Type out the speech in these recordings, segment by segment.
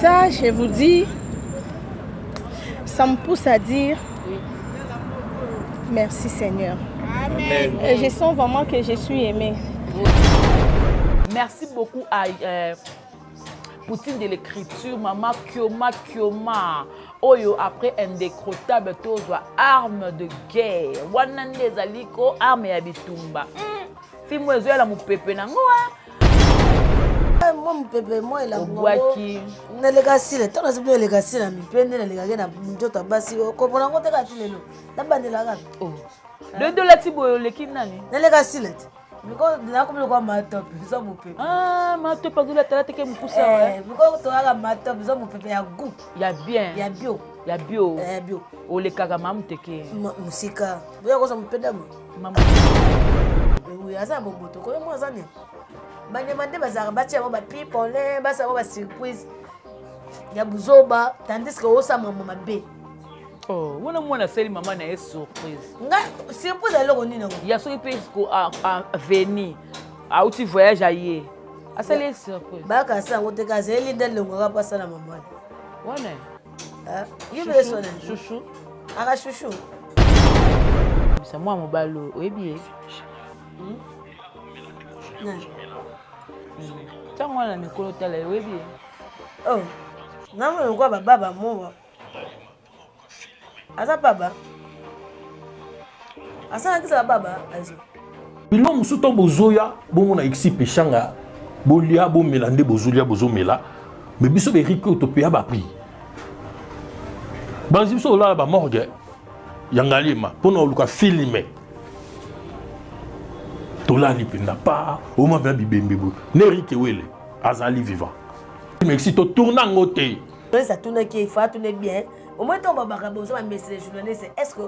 Ça, je vous dis, ça me pousse à dire merci Seigneur. Amen. Et je sens vraiment que je suis aimée. Merci beaucoup à Poutine de l'écriture, Maman Kioma Kioma. Oyo après indécrottable tozwa arme de guerre. Wana nde ezali ko arme ya bitumba. Film ezoyala mopepe nango mwa mopepe mwa elango naleka sila ntango nazi bino eleka sila mipe nde nalekaki na nzoto ya basi okomona yango te kaka ti lelo nabandelaka oh. lelo olati boye oleki nani naleka sila te nakomi lokola matop eza mopepe ah, matop azolatala teke mokusa eh, miko toyaka matop eza mopepe ya gout ya bien ya bio ya bio eh, ya bio olekaka mamu teke mosika boya koza mopeda bo aza na boboto koyo mwa aza nini banyama nde bazalaka batia yango bapipole basala yango basurprise ya buzoba tandis que osala makambo mabe Oh, wana mwana asali mama na ye surprise nga surprise eloko nini yango ya soki mpe aveni auti voyage aye asali ye surprise bayaka asala yango te kasi eli nde alongaka mpo asala mama wana ye mpe sona chouchou aka chouchou bisa mwa mobali oyo oyebi ye ntango wana mikolo tala ye oyebi ye oh namona lokola bababa mowa aza baba asalakisa baba azo bino mosusu ntango bozoya bomona exi peshanga bolia bomela nde bozolia bozomela me biso berike oyo topeya baprix banzi biso olala bamorgue ya ngaliema mpo na koluka filme tolali mpenza pa oma mpenza bibembe boye ne erike wele azali vivant merci totourne yango te Journaliste atunaki ye, il faut atune bien. Au moins ntango babaka boza ba mestre journaliste, est-ce que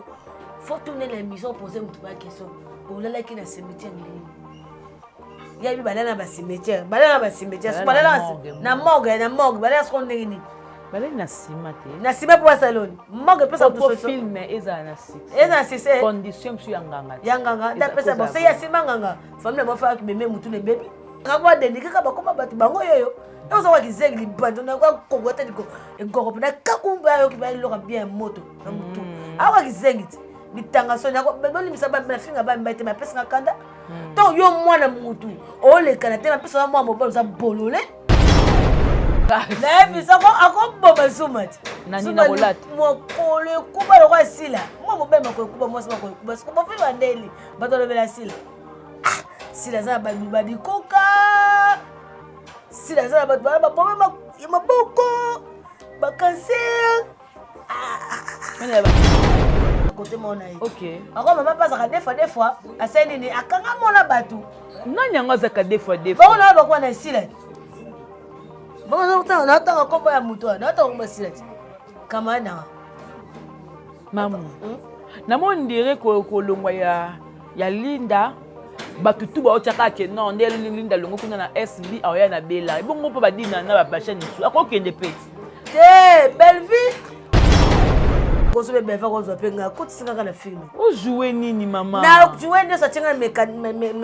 faut tourner l'émission poser moto ba question olalaki na cimetière ndenge nini? Yabi balala na ba cimetière, balala na ba cimetière, balala na morgue, na morgue, balala soko ndenge nini? Balali na nsima te. Na nsima mpo basala nini? Morgue epesa moto solution. Film ezala na succès. Ezala na succès. Condition mosusu ya nganga. Ya nganga, nde apesa bo se ya nsima nganga. Famille na bango meme motu na ebebi. Kaka ba kaka bakoma bato bango yoyo. Oza wa kizengi libando na kwa kongo ata liko egoko pena kakumba ayoki ba eloka bien moto na mutu. Mm. Awa kizengi ti bitanga soni ako bolimbisa ba na finga ba mbete ba pesa nga kanda. Mm. Donc yo mwana mutu oleka na te ba pesa mwana mobali oza bolole. Nayebisa ko akoboma zuma ti. Mokolo ekuba lokola sila. Mwa mobali mokolo ekuba mwasi mokolo ekuba. Siko bofi bandeli bato balobela sila. Ah, sila aza na babikoka. Sila aza na bato bana baproblème ya maboko bacancer kote moko na ye ako mama mpe azalaka des fois des fois asali nini akanga mona bato nani yango azalaka des fois des fois bango na bakuwa na esila bango natanga nkombo ya moto wana natanga nkombo ya sila ti camarade nanga Mamu, hmm? namoni dire kolongwa ya, ya Linda bato tu baotyaka ke non nde Linda longo kuna na SB aoya na Bela ebongo mpo badina na bachaine mosusu akokende mpe te Bellevue kozo mpe Bellevue akozwa mpe ngai akotisi ngaka na filme ojoue nini mama na joue nyonso atie ngai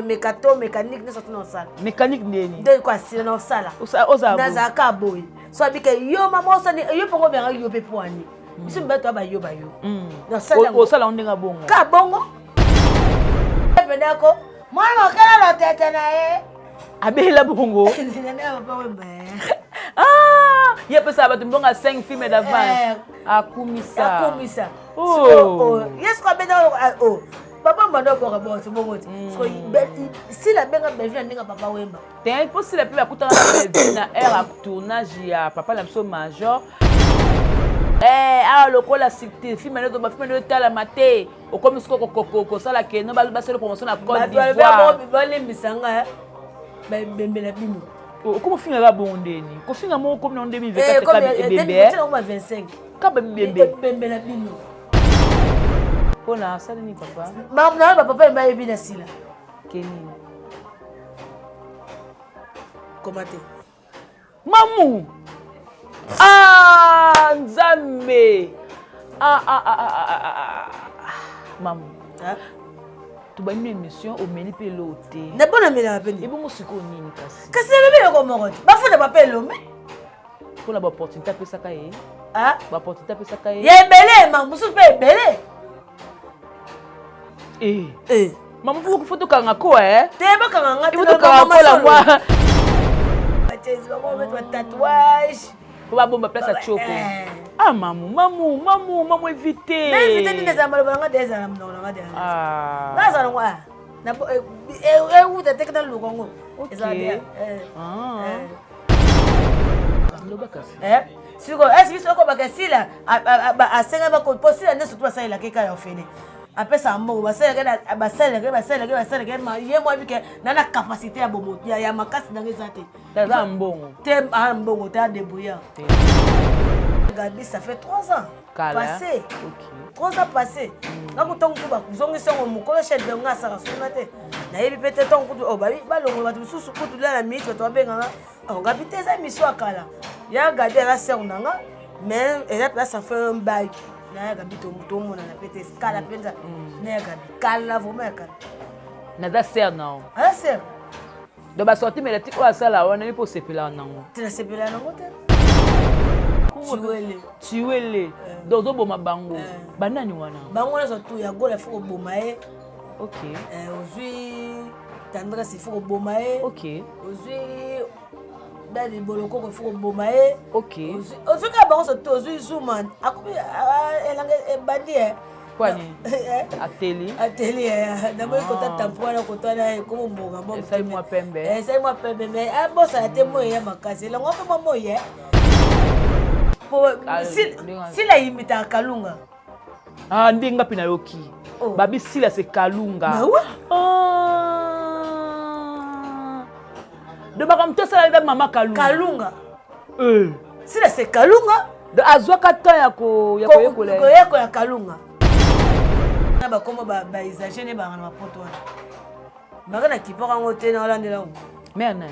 mekato mécanique nyonso atina osala mécanique ndeni nde ko asila na osala nazalaka boye so abike yo mama osali yo mpongo obengaki yo mpe poani biso mibali toya bayo bayo hmm. osala yango ndenge bongo ka bongo pendako mwana mokela lotete na ye abela bongo ah, ye apesaka bato mbongo ya 5 filme d'avance eh. akumisa akumisa oh. oh, ye soko abeta oh. papa mbanda oboka boso bongo ti hmm. sila abenga bellevue na ndenge papa wemba te mpo sila mpe bakutana na bellevue na aire ya tournage ya papa na biso major Eh, awa lokola film na ba film na etalama te okomi siko kosala keno basala promotion na Côte d'Ivoire balimbisa nga bembe na bino okomi ofinga kaka bongo ndeni kofinga moko okomi na 2024 ebembe kaka bibembe bembe na bino mpona asali nini papa na bapapa bayebi na sila kenini koma te Mamu ah nzambe ah ah ah ah ah, ah, ah. mamu ah. tobandi émission omeli mpe eloo te na bona amelaka mpe ebongo sikoyo nini kasi kasi nalobi eloko moko te bafuta papa elombe. Mpo na baopportunité apesaka ye. Baopportunité apesaka ye. Ya ebele, ma mosusu mpe ebele. Eh. Eh. Mama faut faut tokanga ko eh. Te bakanga nga te. Faut tokanga ko la moi. Bachezi bango ba ba tatouage. Po ba bomba place ya choko. Eh. Ah mamu, mamu, mamu, mamu éviter. Na éviter nini ezala maloba nga de ezala monoko na nga de. Ah. Nga ezala ngo ah. Na eh ewuta te kana luka ngo. Ezala de. Eh. Ah. Loba kasi. Eh. Siko, est-ce biso okobaka sila asenga bako po sila nde surtout basalelaka eka ya ofele. Apesaka mbongo basalelaka basalelaka basalelaka basalelaka ye mwa bike na na capacité ya bomo ya makasi nanga eza te. Aza mbongo. Te a mbongo te a débrouillard. Gabi ça fait 3 ans. Kala. Passé. Okay. 3 ans passé. Nga kutango kutu bazongisi yango mokolo chef de nga asaka songa te. Nayebi pe te ntango kutu oh, balongola bato mosusu kutu lia na minute bato babenganga oh, Gabi te eza émission ya kala. Ya Gabi aza sœur na nga mais eza place ça fait un bail. Na ya Gabi tomonana pe te kala mpenza. Na ya Gabi kala vraiment ya kala. Naza sœur na yo. Aza sœur. Donc ba sortie médiatique oyo asala wana yo mpe osepelaka nango. Te nasepelaka nango te. Tuele. Tuele. Eh. Donc ozoboma bango. Eh. Banani wana? Bango nyonso tu ya gola faut koboma ye. Ok. Eh, ozwi tendresse il faut koboma ye. Ok. Ozwi dali bolokoko il faut koboma ye. Ok. Ozwi kaka bango nyonso tu ozwi zuma akomi elanga ebandi ye. Kwani? Eh? Ateli. Ateli eh. Namoni kota ah. tampon wana kota wana ekomo mbonga mwa. Esali mwa pembe. Eh, esali mwa pembe mais abosana te moi ya makasi. Elongo mpe mwa moi eh. Po ah, sila yimitaka Kalunga. Ah nde nga mpe nayoki. Oh. Babi sila c'est Kalunga. Bah ouais. Ah. Donc makambo tosala eza mama Kalunga. Kalunga. Euh. Sila c'est Kalunga. Donc azwaka temps ya koyekola. Koyekola Kalunga. Na bakoma ba ba exagérer ne banga na poto wana. Maka na kipaka yango te na olandela yango. Mère na.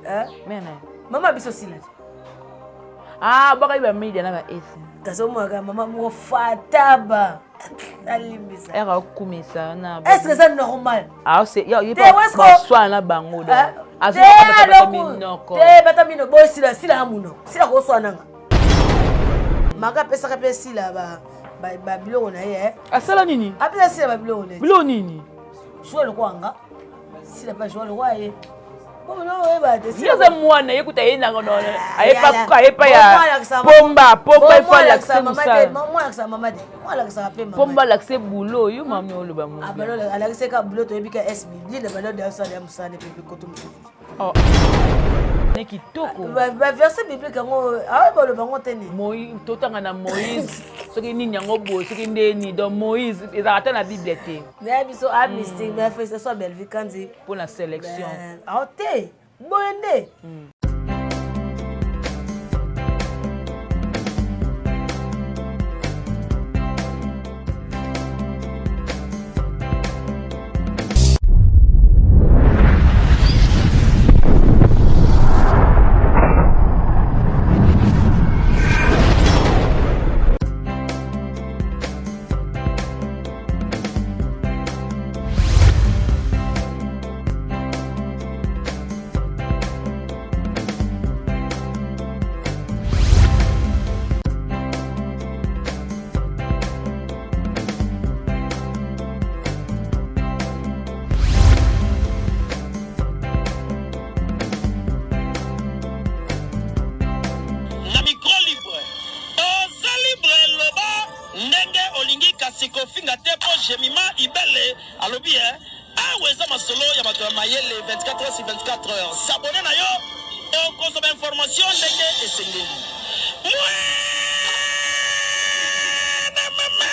Eh? Mère na. Mama biso sila. Ah, baka ba media na ba esi. Kasi omwaka mama moko fataba. Alimbisa. Era okumisa na. Est-ce que ça normal? Ah, c'est yo ye pa swa na bango donc. Azo minoko. Te bata minoko boy sila sila munoko. Sila ko swa nanga. Maka pesaka pe sila ba ba biloko na ye. Eh. Asala nini? Apesa sila ba biloko na ye. Biloko nini? Joie lokola nga. Sila pa joie lokola ye. Ye aza mwana ye kuta ye nango ayepa ya pomba pomba ifo alakise mosala pomba alakise boulot yo mami oloba alakise ka boulot toyebi ka s bibli balo asala ya mosala pepe koto mosusu oh. ne kitoko baverset biblique yango awa baloba yango te nini totanga na moïse soki nini yango boye soki ndeni donc moïse ezalaka ata na bible te naye biso a mystique mais félicitation ya bellevue kandi mpo na sélection ao te boye nde Na micro libre oza libre loba ndenge olingi kasi kofinga te po Jemima Ibele alobi eh awa eza masolo ya bato ya mayele 24 heures sur 24 heures s'abonner na yo okozwa ba information ndenge esengeli Mwana mama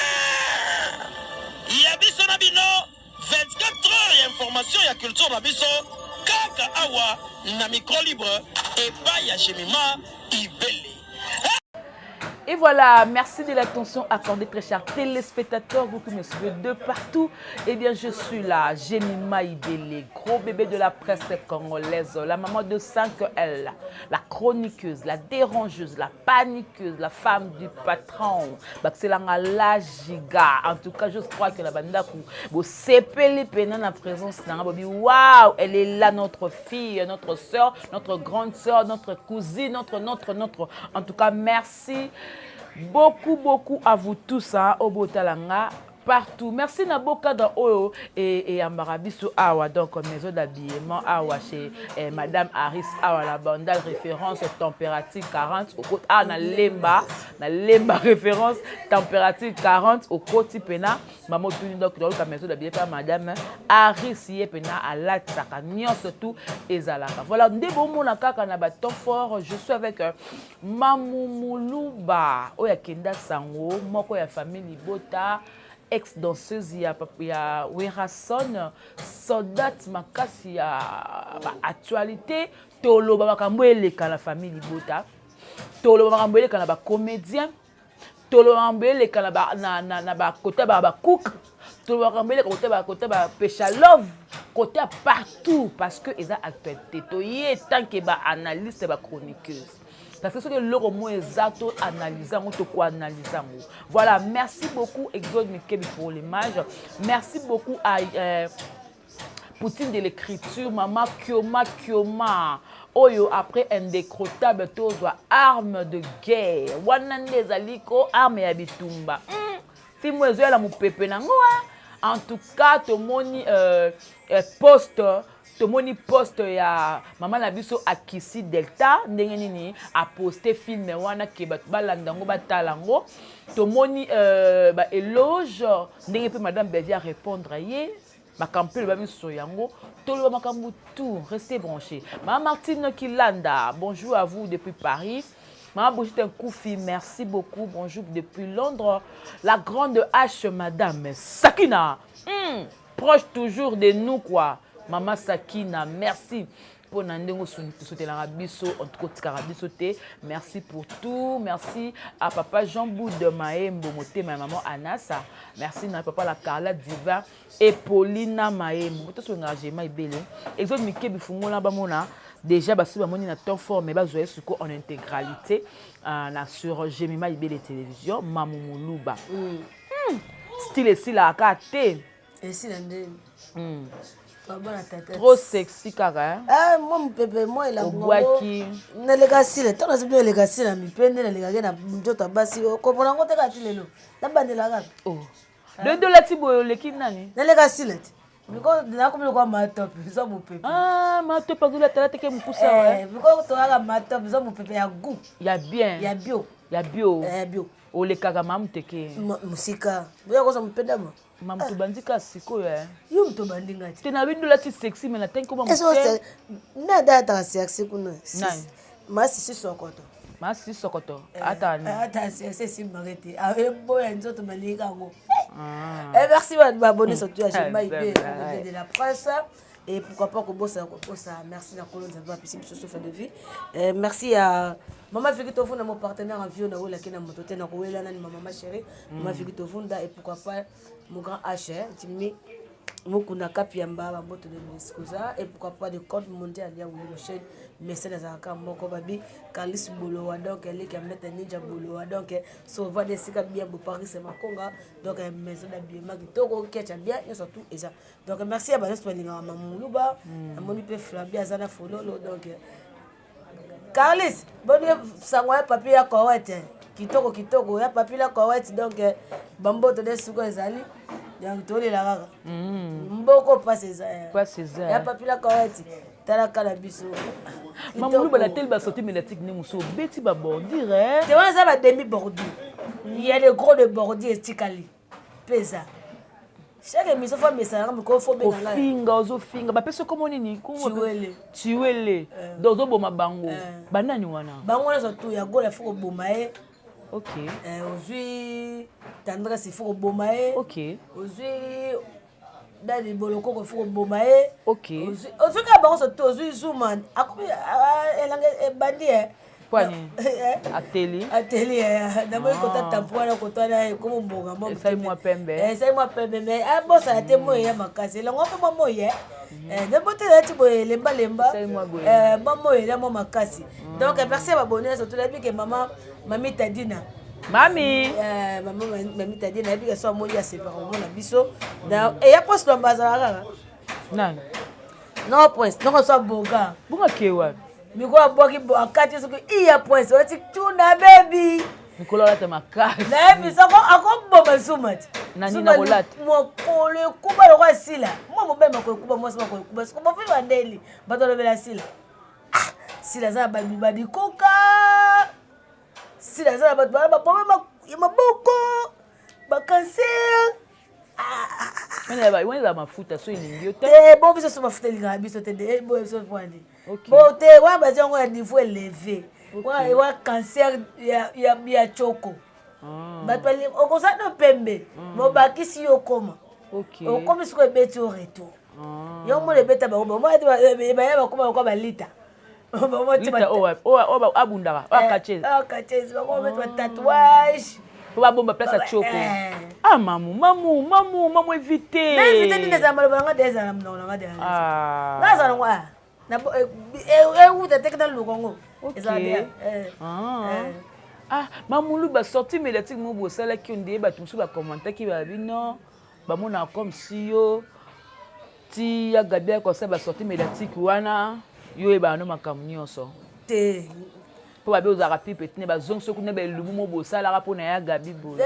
ya biso na bino 24 heures ya information ya culture na biso kaka awa na micro libre epai ya Jemima Ibele. Et voilà, merci de l'attention accordée, très chers téléspectateurs, vous qui me suivez de partout. Eh bien, je suis là, Jemima Ibele, gros bébé de la presse congolaise, la maman de 5L, la chroniqueuse, la dérangeuse, la paniqueuse, la femme du patron. Bakselanga la giga. En tout cas, je crois que la bandaku, bosepeli pena na présence nanga bobi. Waouh, elle est là, notre fille, notre soeur, notre grande soeur, notre cousine, notre, notre, notre. En tout cas, merci beaucoup, beaucoup à vous tous, hein, Obotalanga partout. Merci na bokada oyo et eyambaka biso awa, donc maison d'habillement awa chez Madame Harris awa la bandale, référence température 40 okoti awa na Lemba, na Lemba, référence température 40 okoti pena mama otuni. Donc toluka maison d'habillement mpe Madame Harris, ye pena alatisaka nyonso tu ezalaka. Voilà nde bomona kaka na batemps fort. Je suis avec Mamu Muluba oyo akenda sango moko ya famille Libota, ex danseuse ya Werason, soldat makasi ya baactualité. Toloba makambo eleka na famille Libota, toloba makambo eleka na bacomédien, toloba makambo eleka na bakota bacook, toloba makambo eleka kota bapesha love, kota partout, parce que eza actualité. Toye tant que baanalyste, bachroniqueuse, parce que soki eloko moko eza, to analyse yango, tokoanalyse yango. Voilà, merci beaucoup Exode Mikebi pour l'image. Merci beaucoup à Poutine de l'écriture, mama Kioma Kioma oyo après indécrottable tozwa arme de guerre wana nde ezali ko arme ya bitumba. Film ezoyala mopepe nango. En tout cas, tomoni poste, tomoni poste ya mama na biso Akisi Delta, ndenge nini aposte film wana ke bato balanda yango, batala yango. Tomoni baéloge, ndenge mpe Madame Bevi arépondre ye makambo mpe loba miso yango. Toloba makambo tout, restez branché. Mama Martine Kilanda, bonjour à vous depuis Paris. Maman Brigitte Nkoufi, merci beaucoup. Bonjour depuis Londres. La grande H, Madame Sakina. Proche toujours de nous, quoi. Maman Sakina, merci. Mpo na ndenge osotelaka biso, en tout cas otikaka biso te. Merci pour tout. Merci à papa Jean Boud Maembo, motema ya mama Anasa. Merci na papa la Carla Divin et Paulina Maembo. Tosongaka jema ebele. Exode mike bifungola bamona déjà, basi bamoni na temps fort, mais bazwa ye siko en intégralité na sur Jemima Ibele Télévision. Mamu Moluba, Style esilaka te. Esila ndeni? Babana tata. Trop sexy kaka, hein? Ah, mwa mopepe mwa Obwaki. Naleka sila ntango nazi bino, eleka sila na mipende, nalekaki na nzoto ya basi. Komona yango te kaka ti lelo nabandela kaka. Oh. Le olati boye, oleki nani? Naleka sila te, miko nakomi lokwa matop, eza mopepe. Ah, matop azolatala teke mokusa wa. Miko toyaka matop, eza mopepe ya goût. Ya bien. Ya bio. Ya bio. Ya bio. Olekaka mamu teke. Mosika boya koza mopenda bo. Mamu, tobandi kaka sikoyo, eh. Yo moto obandi nga te. Te, na bino olati sexy, mais natangi koma moke. Nada ataka sexy kuna. Nani? Masisi sokoto. Masisi sokoto ata ni Ata sexy esimbaka te, eboya nzoto balingi yango. Merci baabonné surtout ya Jema Ibe de la presse. Et pourquoi pas kobosa koposa merci na kolo Nzambe apesi biso souffle de vie. Merci à mama Viki Tovunda, mon partenaire en vie. Nawelaki na moto te, nakowela nani? Ma mama chérie, mama Viki Tovunda. Et pourquoi pas mon grand H, Jimmy Mokuna Kapiamba, bamboto de Mescosa. Et pourquoi pas de compte mondial ya Willy Michel Mesene, azalaka moko babi Carlis Bolowa, donc eleki ya maître Ninja Bolowa. Donc sauva de esika bien bo Paris Makonga, donc maison d'habillement kitoko, ketcha bien, nyonso tout eza. Donc merci ya banyonso balingaka Mamuluba. Namoni mpe Flabi aza na fololo. Donc Carlis, boni sango ya papier ya Kowete? Kitoko kitoko ya papier ya Kowete. Donc bamboto nde suko ezali, donc tolela kaka mboko mpasi eza. Mpasi eza. Ya papier ya Kowete, talaka na biso. Mamuluba, nateli basortie médiatique nde mosusu obeti babordure. Te, wana eza bademi bordure, il y a de gros de bordure etikali mpe eza chaque émission fo amesanaka mikolo fo benga. Ofinga, ozofinga, bapesi kombo nini? Chiwele. Chiwele, donc ozoboma bango banani wana? Bango nyonso tu ya gola, fo koboma ye. Ozwi Tendresse, fo koboma ye. Ozwi Dadi Bolokoko, fo koboma ye. Ozwi kaka bango nyonso tu. Ozwi Zuma, akomi elanga ebandi e. Mpo nini? Ateli. Ateli eh, namoni kota ah. tampo wana kota wana ekomi mbonga mwa esali mwa pembe. Eh, esali mwa pembe mais abosana te moi ya makasi elongo mpe mwa moi eh. mm. Nde bote nati boye lemba lemba mwa moi ela mwa makasi. Donc merci ya babone nyonso toyebi ke mama mami Tadina. Mami. Mama mami Tadina yebi ke so amoni asepaka komona biso. Eya poste lomba azalaka kaka. Nani? Non prince, noko so boga. Bonga kewa. Mikolo abwaki akati soki iya prince olati tuna bebi. Mikolo alata makasi. Nayebi soko akoboma zuma ti. Na nini akolata? Mokolo ekuba lokola sila. Mwa mobali makolo ekuba mwasi makolo ekuba. Soko bofi bandeli bato balobela sila. Ah, sila aza na babibadikoka. Sila aza na bato bana baproblème ya maboko, ba cancer. Wana eza mafuta so elingi yo te. Te bo biso so mafuta elingaka biso te nde bo biso pwani. Bo te wana bazwi yango ya niveau élevé. Wana cancer ya choko. Bato okozala no pembe mobakisi yo okoma. Okomi sikoyo ebeti yo retour. Yo mona ebeta bango bango baya bakoma lokola balita. Lita oyo abundaka oyo akachezi. Akachezi bango beti ba tatouage. Po babomba place ya choko. Ah mamu mamu mamu mamu éviter. Na éviter nini ezala maloba nanga de ezala monoko nanga de. Ah. Nga azala ngo ah. Na ewuta te na luka ngo. Ezala de. Ah mamulu ba sortie médiatique mo bosalaki yo nde bato mosusu bakommentaki babi non bamonaka comme si yo ti ya Gabi akosala ba sortie médiatique wana yo oyebaka no makambo nyonso te mpo babe ozalaka pipe tine bazongisi kuna baelubu mo bosalaka mpo na ya Gabi boye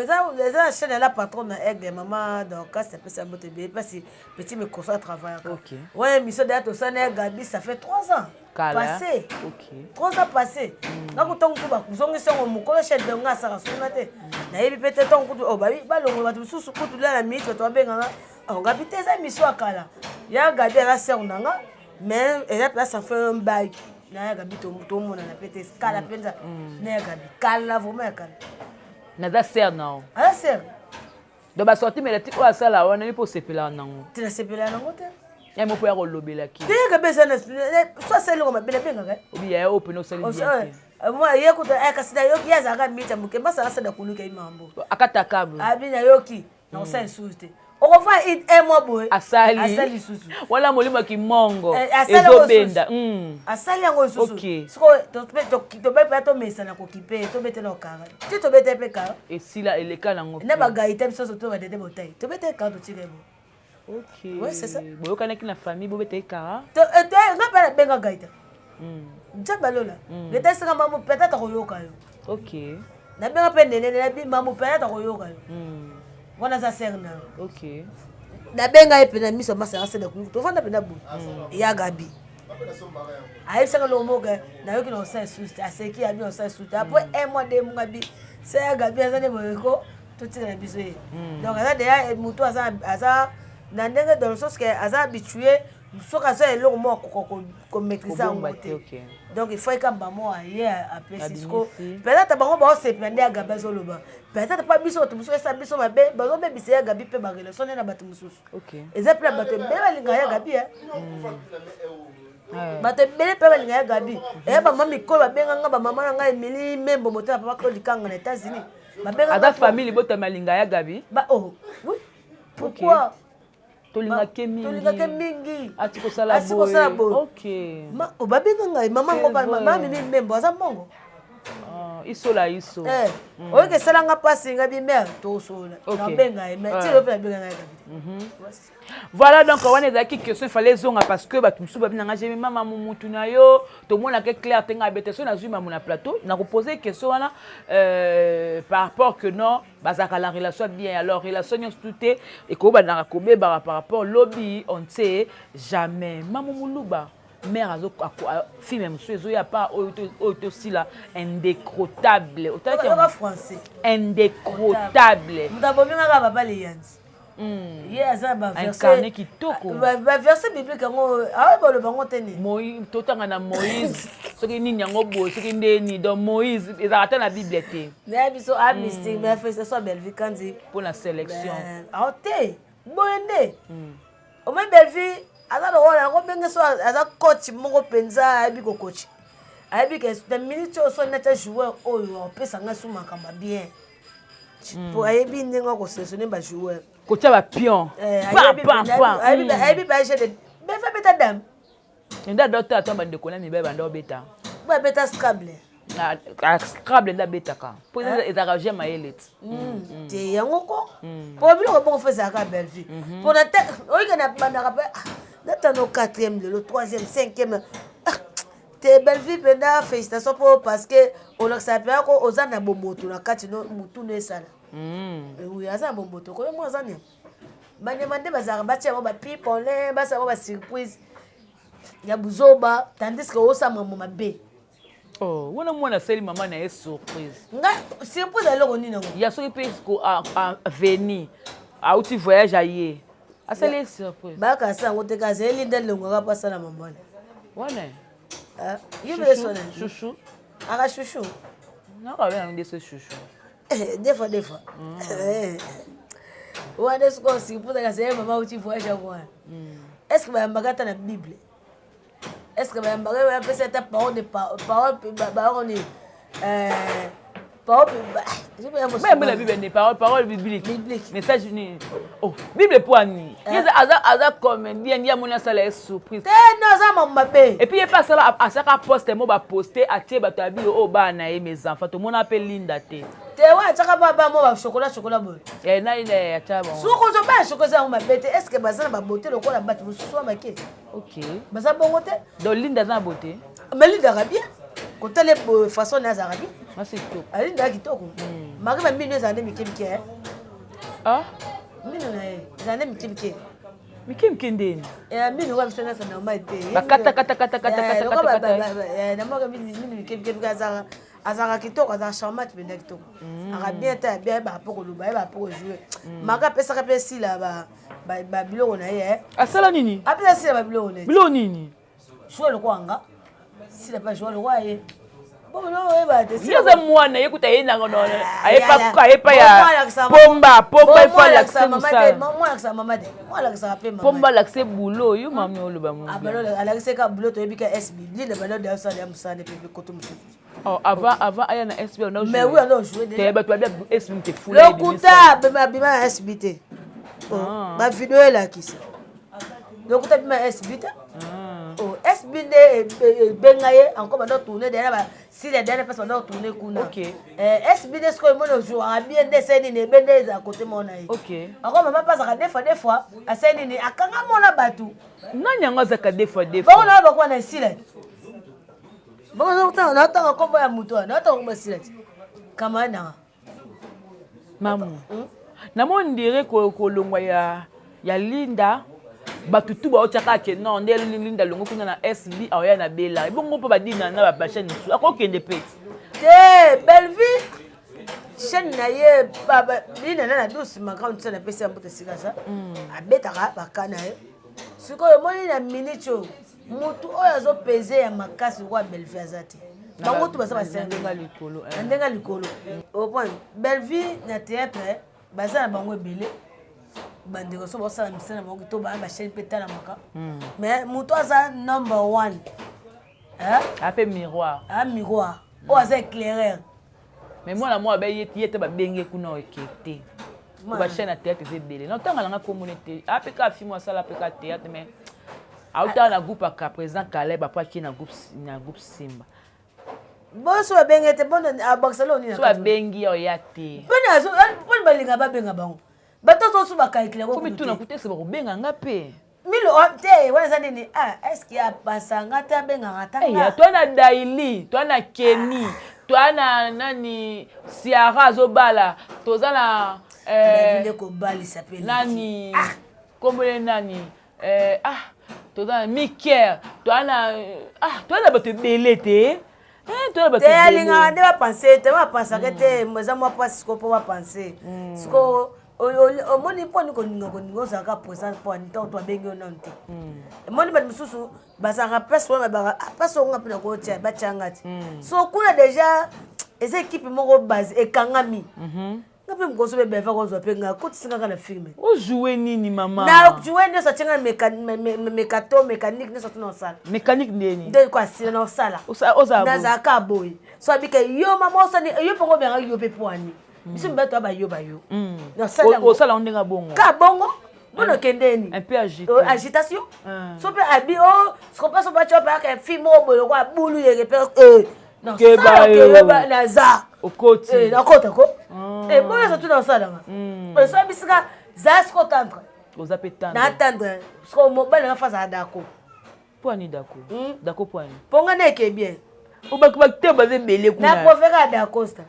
eza na chaîne ya la patronne na aigle mama Dorcas apesa mbote ebele mpasi petit microso atravaillaka wana émission deya tosala na ya Gabi, ça fait 3 ans passé, 3 ans passé. Nga kutango kutu bazongisi yango mokolo chaîne de nga asaka suna te nayebi mpe te ntango kutu balongola bato mosusu kutu lia na minute bato babenganga Gabi te eza émission ya kala ya Gabi aza sœur na nga mais eza place afin mbai na ya Gabi tomonana mpe te kala mpenza na ya Gabi kala vraiment ya kala. Naza sœur na yo. Aza sœur. Donc basortie médiatique oyo asala wana yo mpo osepelaka nango? Te, nasepelaka nango te. Ya moko ya kolobelaki te Gabi eza so asali eloko mabe nabengaka. Obi yaya oyo pene osali bien te. Ye kuta kasi nayoki ye azalaka miti ya moke masala asala koluka ye mambo. Akata câble. Abi nayoki nakosala lisusu te okova un mois boye. Asali. Asali lisusu. Wala molimo ya kimongo ezobenda. Asali yango lisusu sikoyo tobe mpe tomesana kokipe tobetela okara ti tobete mpe kara. Esila eleka nango. Na bagaita biso nyonso to badede botai tobete kara totika bo. Ouais, c'est ça. Boyokanaki na famille bobeta ekara? Nga mpe nabenga gaita nzambe alola gaita esika mamu peut-être akoyoka yo. Nabenga mpe nenene nabi mamu peut-être akoyoka yo wana aza sere na yo. Nabenga ye mpena miso masa aseda kuluku tovanda mpena boye ya Gabi ayebisaka eloko moko nayoki na kosala lisusu te aseki abi na kosala lisusu te après un mois deux mois abi se ya Gabi aza nde boyeko totikala biso ye. Donc aza deya motu aza na ndenge dans le sens que aza habitué soki aza eloko moko akoka komaîtrise yango te. Donc il faut ekamba mo aye apesi siko peut-être bango baosepela nde ya Gabi azoloba peut-être mpa biso bato mosusu esa biso mabe bazobebisa ya Gabi mpe barelation nde na bato mosusu eza mpe na bato ebele balingaka ya Gabi, bato ebele mpe balinga ya Gabi eya bamama mikolo babenganga bamama na ngai Emili Membo moto na papa Claude Kanga na États-Unis. Aza famille libotami alinga ya Gabi. Oh oui, pourquoi? Tolingake mingi. Tolingake mingi. Ati kosala boye. Babenga ngai mama ngo mama Mimi Membo aza mbongo. Isola iso. Oyoki esalanga mpasi nga bi mare tosola nabenga ye mais tilo mpe nabenga ngai Gabi. Voilà, donc wana ezalaki question il fallait ezonga parce que bato mosusu babi nanga jemi mama mutu na yo tomonaka clair te ngai bete so nazwi mamu na plateau nakopose question wana par rapport que non bazalaka la relation bien alors relation nyonso tu te ekobandaka kobebaka par rapport lobi on ne sait jamais. Mamu Moluba mare azo film mosusu ezoya pa oyo tosila indécrotable otalaki? Français. Indécrotable. Moto abomingaka papa Liyanzi ye aza incarné kitoko. Baverset biblique yango awa baloba yango te nini. Totanga na Moïse soki nini yango boye soki ndeni donc Moïse ezalaka ata na Bible te. Naye biso a mystique mais félicitation ya Bellevue Kandi. Mpo na sélection. Ao te boye nde omoi Bellevue aza lokola yango ndenge so aza coach moko mpenza ayebi kocoach. Ayebi ke na minute oyo so natia joueur oyo apesa ngai su makambo ya bien. Po ayebi ndenge akoselectionne ba joueur. Kotia ba pion. Eh, ayebi ba jeu de befa beta dame. Nde adota ata bandeko na mibali banda obeta. Babeta Scrabble. Scrabble nde abetaka mpo ezalaka jeu mayele ti. Te yango ko mpo biloko bongo fo ezalaka Bellevue mpo na te oyike na bandaka mpe natano 4e lelo 3e 5e te. Bellevue mpenza, félicitation mpo parce que olakisaka mpenza ko oza na bomoto na kati no motu no esala. Oui, aza na bomoto koyo mwa aza nyama banyama nde bazalaka batia bango bapipole, basala bango basurprise ya buzoba, tandis que osala mambo mabe. Oh, wana mwana asali mama na ye surprise. Nga surprise ya eloko nini yango? Ya soki mpe veni auti voyage, aye asali ye surprise. Bakasa yango te, kasi eli nde elongaka mpo asala mambo wana. Wana ye mpe sona. Chouchou. Aka chouchou. Nakabenga nde so chouchou. Des fois, des fois wana sikoyo surprise, kasi ye mama auti voyage yango wana, est ce que bayambaka ata na Bible? Est ce que bayambaka, bapesa ata parole de parole bayango nini, parole? Bayambela Bible ni parole, parole biblique. Biblique. Message nini? Oh, Bible po ani aza, aza comédien, ye amoni asala ye surprise. Te, no, aza mambo mabe. Et puis ye mpe asala, asalaka poste mo baposte, atie bato ya bio oyo bana na ye, mes enfants. Tomona mpe Linda te. Te, wana atiaka ba mo bachocolat chocolat boye. Nani atya bango? Soki ozoba ya chocolat, eza yango mabe te. Est ce que baza na babote lokola bato mosusu wana bake? Baza bongo te. Donc Linda aza na beauté. Mais Linda aka bien, kotala façon na azalaka bien. Mwasi kitoko. Alindaka kitoko maki, bamino ezala nde mike mike. Ah. Mino na ye ezala nde mike mike. Mike mike ndeni? Mino kwa biso nyonso normal te. Bakata kata kata kata kata kata kata. Namoka mino mike mike mike, azalaka, azalaka kitoko, azalaka charmante mpenza, kitoko, aka bien te, bien, ayebaka mpo koloba, ayebaka mpo kojouer. Maka apesaka mpe Sila babiloko na ye. Asala nini? Apesa Sila babiloko na ye. Biloko nini? Joueur lokola nga, Sila mpe joueur lokola ye, oyeba te. Ye aza mwana, ye kuta ye nango ayepa ya pomba pomba, ifo alakise mosala. Mwa alakisaka mama te, mwa alakisaka mpe mama. Pomba alakise bulo yo, mami oloba. Alakise ka bulo, toyebi ka SB Linda balo osala ya mosala mpe koto mosusu. Oh, avant, avant aya na SB. Mais oui, alors jouer. Te, bato babia SB te fula. Lokuta, abima na SB te, bavideo elakisa lokuta, abima SB te. SB nde ebenga ye encore, banda tourne deya basila deya na place, banda tourne kuna. SB nde sikoyo emoni ozwaka bien, nde esali nini, ebe nde ezala kote moko na ye. Encore mama mpe azalaka des fois, des fois asali nini, akanga mona bato. Nani yango azalaka des fois, des fois? Bango na bakuwa na esila, bango natanga nkombo ya moto wana, natanga nkombo esila ti camarade nanga. Mamu, namoni ndire kolongwa ya Linda, bato tu baotiaka ke non, nde Linda longo kuna na SB, aoya na Bela, ebongo mpo badina na bachaîne mosusu akokende pe. Te, Bellevue chaîne na ye, Linda na douce ma grande sœur, napesi ya mbote esika aza, abetaka baka na ye. Sikoyo omoni na minute oyo, motu oyo azopese ya makasi lokola Bellevue aza te. Bango tu baza ndenge likolo. Na ndenge ya likolo opone Bellevue na théâtre, baza na bango ebele. Bandeko so basala misala na bango to baya bachaîne mpe etalamaka, mais moto aza number one. Ape miroir. A miroir oyo aza éclaireur. Mais mwana moko abe ye te, babenge kuna oke te, bachaîne ya théâtre eza ebele. Na otanga nanga komona te, ape kaka film asala, ape kaka théâtre, mais autaka na groupe aka président Caleb, apo akie na groupe Simba. Boso babenge te, abakisa loo nini? So babengi ya oya te. Mponi balinga babenga bango, bato ozosu bakalikila. Komi tuna kuta ese bakobenga nga mpe. Milo te, wana eza nini? Ah, est-ce apasanga te, abengaka tanga? Toa na Daili, toa na Keni, toa na nani, Siara azobala, toza na nde kobalisa mpe. Nani, kombole nani, ah, toza na Miker, toa na, ah, toa na bato ebele te. Te, alingaka nde bapense te, bapensaka te, eza mwa mpasi siko mpo bapense siko. Omoni mponi koninga koninga, ozalaka présent mpo ani ntango to abengi yo nano te. Omoni bato mosusu bazalaka place wana, babaka place onga mpe nakotia batianga ti so kuna déjà, eza équipe moko base ekangami. Nga mpe mokoso mpe beva kozwa mpe nga akotisi nga kaka na film. Ojoue nini mama? Na joue nyonso atie nga mekato mécanique nyonso tuna osala. Mécanique ndeni? Nde ko asila na osala. Ozala Nazalaka boye. So abika yo mama osani yo mpe kobengaka yo mpe poani. Hmm. Biso mibali toya bayo bayo. Hmm. Osala yango ndenge bongo. Ka bongo. Bono kendeni. Un peu agité. Euh, agitation. Hmm. So mpe abi o oh, sikopa so batyo mpe aka fille moko boye lokola bulu yeke mpe euh, keba yo naza okoti eh, nakota ko ah. eh, boyo eza tuna osalanga hmm. eh, so bisika za siko tendre oza mpe tendre na tendre siko mobali nanga fa azala dako mpo ani dako hmm? dako mpo ani mpo nga neke bien bakte baza ebele kuna na préféré ya dacosta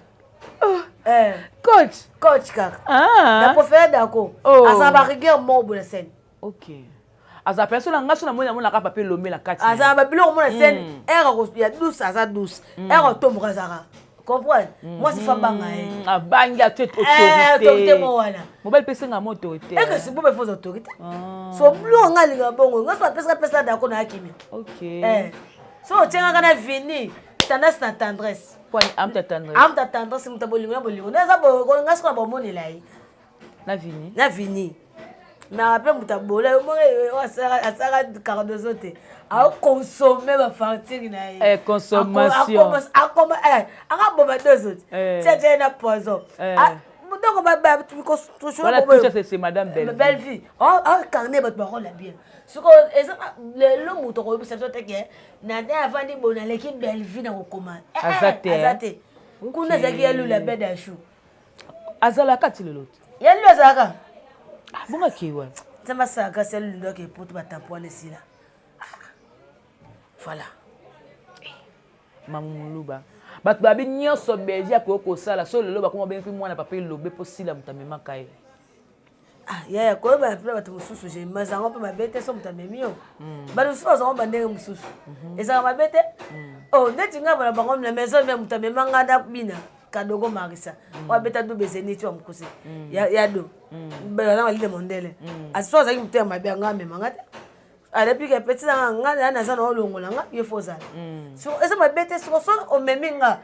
oh. eh. coach coach kaka ah. na préféré dako oh. azala ba rigueur moko boye na scène ok azala mpenza so na ngai so namoni namonaka papa elombe na kati azala babiloko mona scène hmm. ere ya douce aza douce hmm. ere otomboka azalaka comprendre hmm. mwasi fa banga ye abangi atie eh, autorité mo wana mobali mpe esenga mo autorité ekesi bobe fo autorité ah. so biloko ngai alinga bongo ngai so apesaka pesa dako na akimi eh. so otiengaka na vini tendance na tendresse amta tendresse moto ya bolingo na bolingo nde aza ngai sikoyo bomonela ye na vini na vini na mpe moto abola yo moko eh, oyo asalaka cardozo te aokonsome bafartire na ye eh, consommation eh, akaboma dozo te tia tia ye na poison ah, donc c'est madame bellevie acarne bato barola bien sikoyo eza lelo moto akoyebisa biso te ke na nde avandi boye naleki bellevie na kokoma aza te kuna ezalaki ya lula bed ya chou azalaka ti lelo te ya lulu azalaka ah, bongo akei wapi nzambe asala kasi ya lulu ndoki epoto batampo wana esila ah, voilà eh, mamu moluba bato babi nyonso belgi akoki kosala so lelo bakoma bengi mwana papa elobe mpo sila moto amemaka ye Ah, yaya koyeba mpe bato mosusu mazango mpe mabe te so moto amemi yo hmm. bato mosusu bazango bandenge mosusu mhm. ezalaka mabe te hmm. oh, ndeti ngai bona bango na maison me moto amema ngai na bina kadogo marisa hmm. oyo abeta do bezeniti wa mokuse ya do baza malile mondele aso azalaki moto ya mabe yanga amema ngai te alebika peti nanga nga na naza na olongola nga ye fo ozala mm. so eza mabe te soko so omemi nga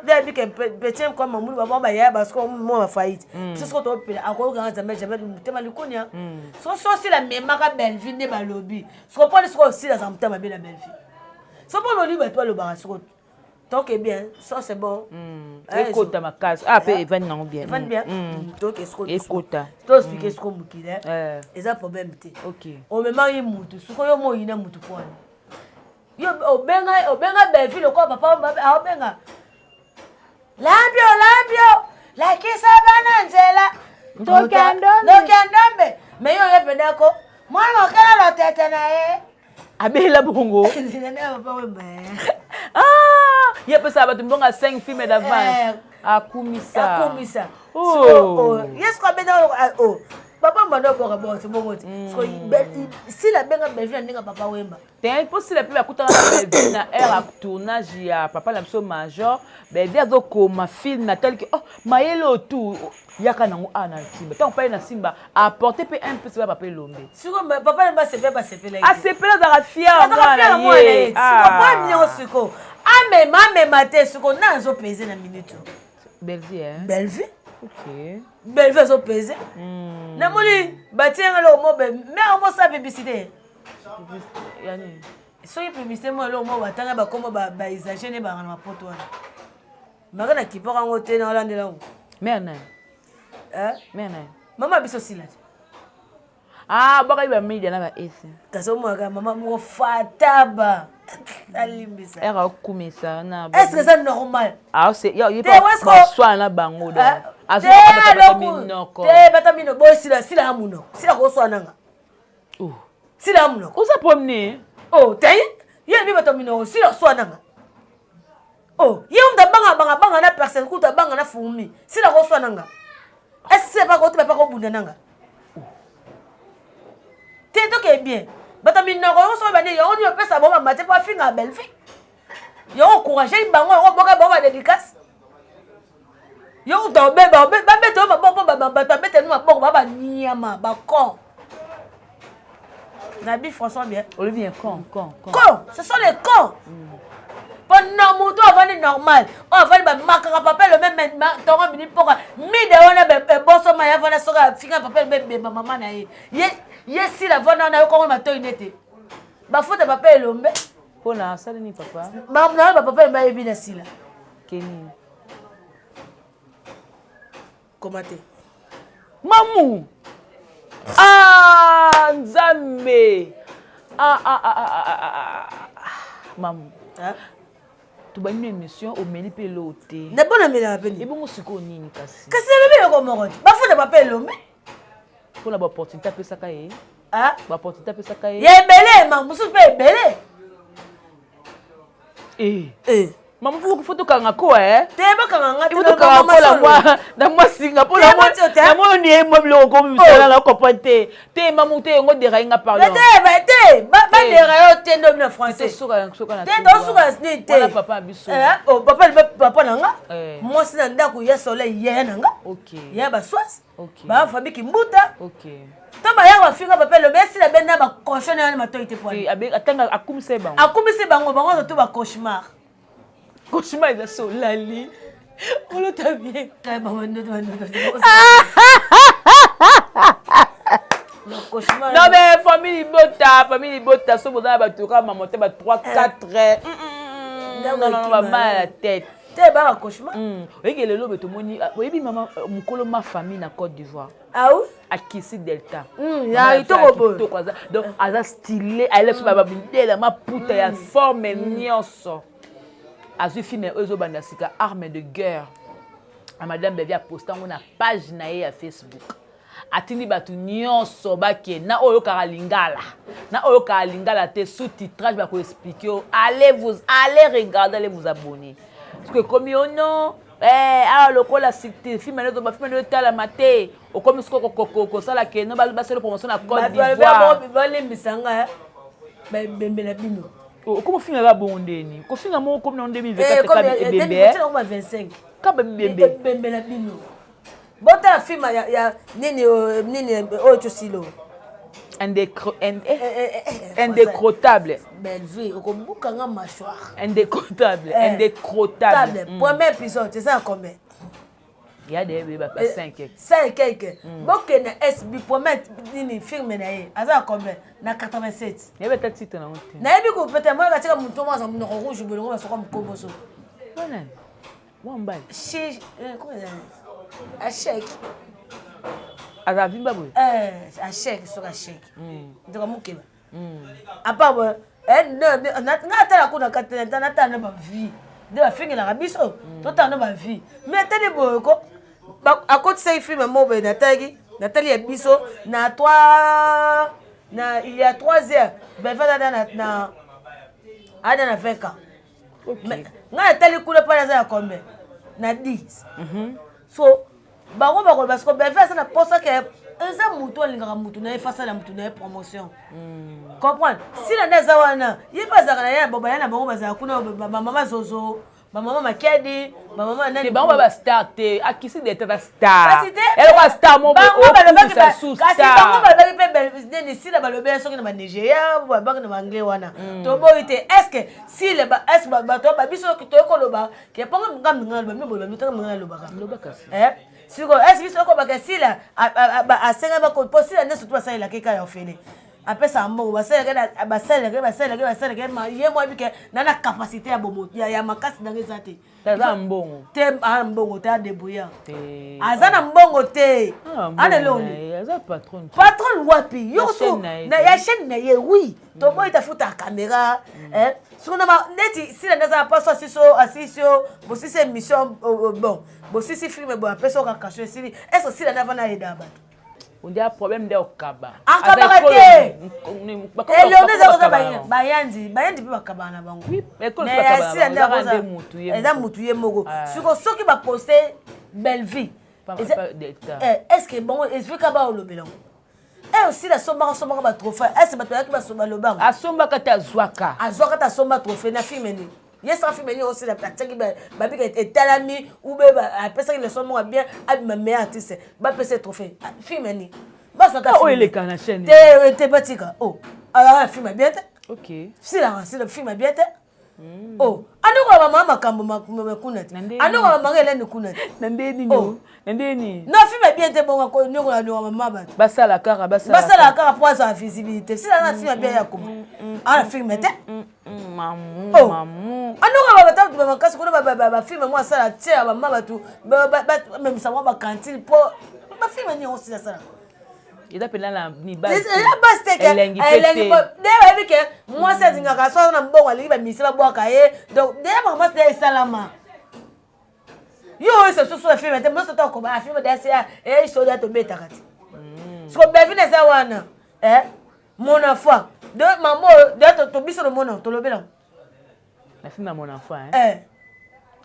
yabika petit kwa mamulu baba bayaya basiko mwa bafaillite mm. biso soko topela akoyoka nga jamais jamais motema likunia mm. so so osila memaka bellevue nde balobi soko mponi soko osila aza motema mabe na bellevue so mpo loli bato balobaka soko toke bien ça c'est bon mm. eh, ekota makasi ah pe evandi nango bien evandi bien mm. mm. toke siko ekota to expliquer siko mokili eh. eh. eza problème te ok omemaki mutu siko yo moyina mutu pwani yo obenga obenga Bellevue lokola papa aobenga lambio lambio lakisa bana nzela ndoki ya ndombe me yo oye mpenza ko mwana mokela lotete na ye abela bongo ah, ye apesaka bato mbongo ya 5 filme d'avance eh, akumisa akumisa oh. oh, ye siko abeta oh, papa mbanda oboka bote bongo te hmm. sila abenga bellevue na ndenge papa wemba te mpo sila mpe bakutana na bellevue na heure ya tournage ya papa na biso major bellevue azokoma film ataliki oh mayele oyo tu yaka nango awa na simba ntango pai na simba apporte mpe un peu ba papa elombe siko papa elombe asepela basepela asepela azalaka fier mwana ye siko nyonso siko amema amema te siko na azopese na minute bellevue eh? bellevue ok bellevue azopese hmm. namoni batie nga eloko mo mare mosala publicité soki publicité mo eloko mo batanga bakoma bausage nde baka na mapoto wana maka na kipaka yango te naolandela yango mare naye eh? mare naye mama biso sila te ah bwakaki bamedia na baesi kasi omonaka mama moko fataba alimbisa ere akumisa na est ce que eza normal baswana na bango azominoko te bata mino boye sila sila ya monoko sila koswananga oh. sila ya monoko oza pomne oh te ye yebi bato minoko sila koswananga Oh, ye mutu abanga banga banga na personne kutu abanga na fourmi. Sila ko swana nga. Est-ce que pas ko pas ko bunda nanga? Te to ke bien. Bato minoko yo so bande yo ni opesa bo mate po afinga belle fille. Yo encourager bango yo boka bango ba dédicace. Yo kutu obeba babeta yo maboko bato babeta no maboko ba baniama ba con. Nabi François bien. Olivier con con con. Con, ce sont les cons. Mm. Mpo na moto avandi normal, oyo avandi bamakaka papa elombe ntongo midi mpoka mide wana ebosoma ye avanda soki afinga papa elombe ebemba mama na ye. Ye sila avanda wana ayokango matoi nete. Bafuta papa elombe. Mpo na asali nini papa? Na ba papa elombe ayebi na sila. Kenini? Koma te. Mamu! Ah, Nzambe! Ah, ah, ah, ah, ah, ah, ah. Mamu. Ah? tobandi na émission omeli mpe eloo te. Na bona melaka mpe nini? Ebongo sikoyo nini kasi? Kasi nalobi eloko moko te. Bafuta papa elombe. Mpo na baopportunité apesaka ye. Ah? Baopportunité apesaka ye. Ya ebele, ma mosusu mpe ebele. Eh. Eh. Maman faut faut tokanga ko eh. Te bakanga nga te. Faut tokanga ko la mwa na mwa singa po na mwa na mwa ni mwa biloko ko misala na comprendre te. Te maman te ngo derailler nga pardon. Te ba te ba ba derailler te ndo na français. Te suka suka na. Te to suka ni te. Wala papa biso. Eh oh papa papa na nga. Mwasi na ndako ya soleil yaya na nga. Okay. Ya ba swasi. Okay. Ba famille kimbuta. Okay. To ba yaka bafinga papa elobi esila be na ba cochon na matoi te poani. Atanga akumisa bango. Akumisi bango bango to ba cauchemar. Cauchemar eza solali. Olota bien. Kaya bango ndoto bandoto. Non mais famille libota, famille libota, so boza na bato kaka mama te ba 3 4. Non non ba mal à la tête. Te ba ba cauchemar. Oyeke lelo be tomoni oyebi mama mukolo ma famille na Côte d'Ivoire. Ah oui? Akisi Delta. Ya kitoko boye. Kitoko aza donc aza stylé, ayela so ba midele maputa ya forme nyonso. Azwi film oyo ezobanda sika arme de guerre. A madame Bevia posta yango na page na ye ya Facebook. Atindi bato nyonso bake na oyo kaka lingala. Na oyo kaka lingala te sous-titrage ba ko expliquer yo. Allez vous allez regarder, allez vous abonner. Parce que comme yo non eh awa lokola film na ba film na talama te okomi siko kosala ke no basala promotion na Côte d'Ivoire. Balimbisa nga bembe na bino. Okomi ofinga kaka bongo ndeni kofinga moko komi na 2024 kaka ebembe. 25. Kaka bembe. Bembe na bino. Botala film ya nini nini oyo tosilo. Indécrottable. Bellevue, okobuka nga mâchoire. Indécrottable, indécrottable. Premier épisode, c'est ça combien? Il y a des ba 5 quelques. 5 quelques. Bokende SB premier nini film na ye. Aza combien? Na 87. Nayebi ata titre na te. Nayebi ko peta moi katika mutu mwa za munoko rouge bolongo basoka mukomboso. Wana. Mwa mbali. Chez comment ça? Achek. Aza vimba boye? Achek soka achek. Ndoka mukeba. Apa boye nga atala kuna katela natala na ba vie. Nde bafingelaka biso totala na ba vie. Mais atali boye ko akotisaki film moko boye natalaki natali ya biso na 3 na il y a 3 heures ben ada na na ada na 20 ans. Okay. Nga natali kuna pa naza ya combien? Na 10. So bango bakoloba siko Bellevue aza na posa ke eza mutu alingaka mutu na ye face na mutu na ye promotion. Comprendre? Sila nde aza wana, ye mpe azalaka na ye bo baya na bango bazala kuna ba mama Zozo, ba mama Makedi, ba mama nani. Bango ba star te, akisi de tata star. Kasi te. Eloko ya star moko bango balobaki okumisa sous kasi star. bango balobaki mpe Bellevue nini Sila balobela soki na ba Nigeria, balobaki na ba anglais wana. Toboyi te. Est-ce que Sila ba est-ce ba bato ba biso toyei koloba ke mpongo nga minga loba mi boloba mi tanga minga lobaka. Loba kasi. Eh? Siko est-ce biso tokobaka Sila asenga ba po Sila nde surtout basalelaka ye kaka ya ofele. Apesaka mbongo basalelaka basalelaka basalelaka basalelaka ye mwa bike na na capacité ya bomo ya makasi ndenge eza te. Aza mbongo. Te aza mbongo te adébrouillard. Aza na mbongo te. Ana eloni. Aza patron. Patron wapi? Yo so na ya chaîne na ye oui. Toboyi tafuta caméra. Eh siko na neti Sila nde aza na paso asiso asisio bosisi émission bon bosisi film bon apesa oka kasho esili. Est-ce que Sila nde avana aida bato? On dit problème nde okaba. Akabaka te. Elongi eza koza bayandi, bayandi mpe bakabaka na bango. Mais Sila nde eza mutu ye moko. Siko soki ba poste Bellevue. Est-ce que bango ezwi ka ba olobela ngo? Eh Sila asombaka sombaka ba trophée. Est-ce que bato bayaki basoba lobango? Asombaka te azwaka. Azwaka te asomba trophée na film nini? Ye saka film nini osila atiaki babika etalami ou be apesaki leçon moko bien abima meilleur artiste bapesa trophée. Film nini? Basaka oyo eleka na chaîne. Te te batika. Oh. Alors film bien te. OK. Sila sila film bien te. Oh, andokola bamama makambo kuna te, andokola bamama Helene kuna te. Na nde nini? Oh. Na nde nini? Na film bien te bongo nyokola nyokola mama bato. Basala kaka, basala. Basala kaka po azala visibilité. Sila na film bien ya koma. Ana film te. Mamu, Oh. mamu. Andokola bato ba makasi kuna ba film mo asala tie ba mama bato bamemisa mwa ba cantine po ba film nini yango sila asala. Eza mpenza na mibali. Eza basi te ke Elengi pe elengi te. nde bayebi ke mwasi alingaka so aza na mbongo alingi bamise babwaka ye, donc deya makambo mwasi deya esalama yo oyo sosusu ya filme te moso to akoba filme deya se eso deya tobetaka te. Siko Bevin eza wana mon enfant de mama oyo deya to biso lomona tolobela Na film ya mon enfant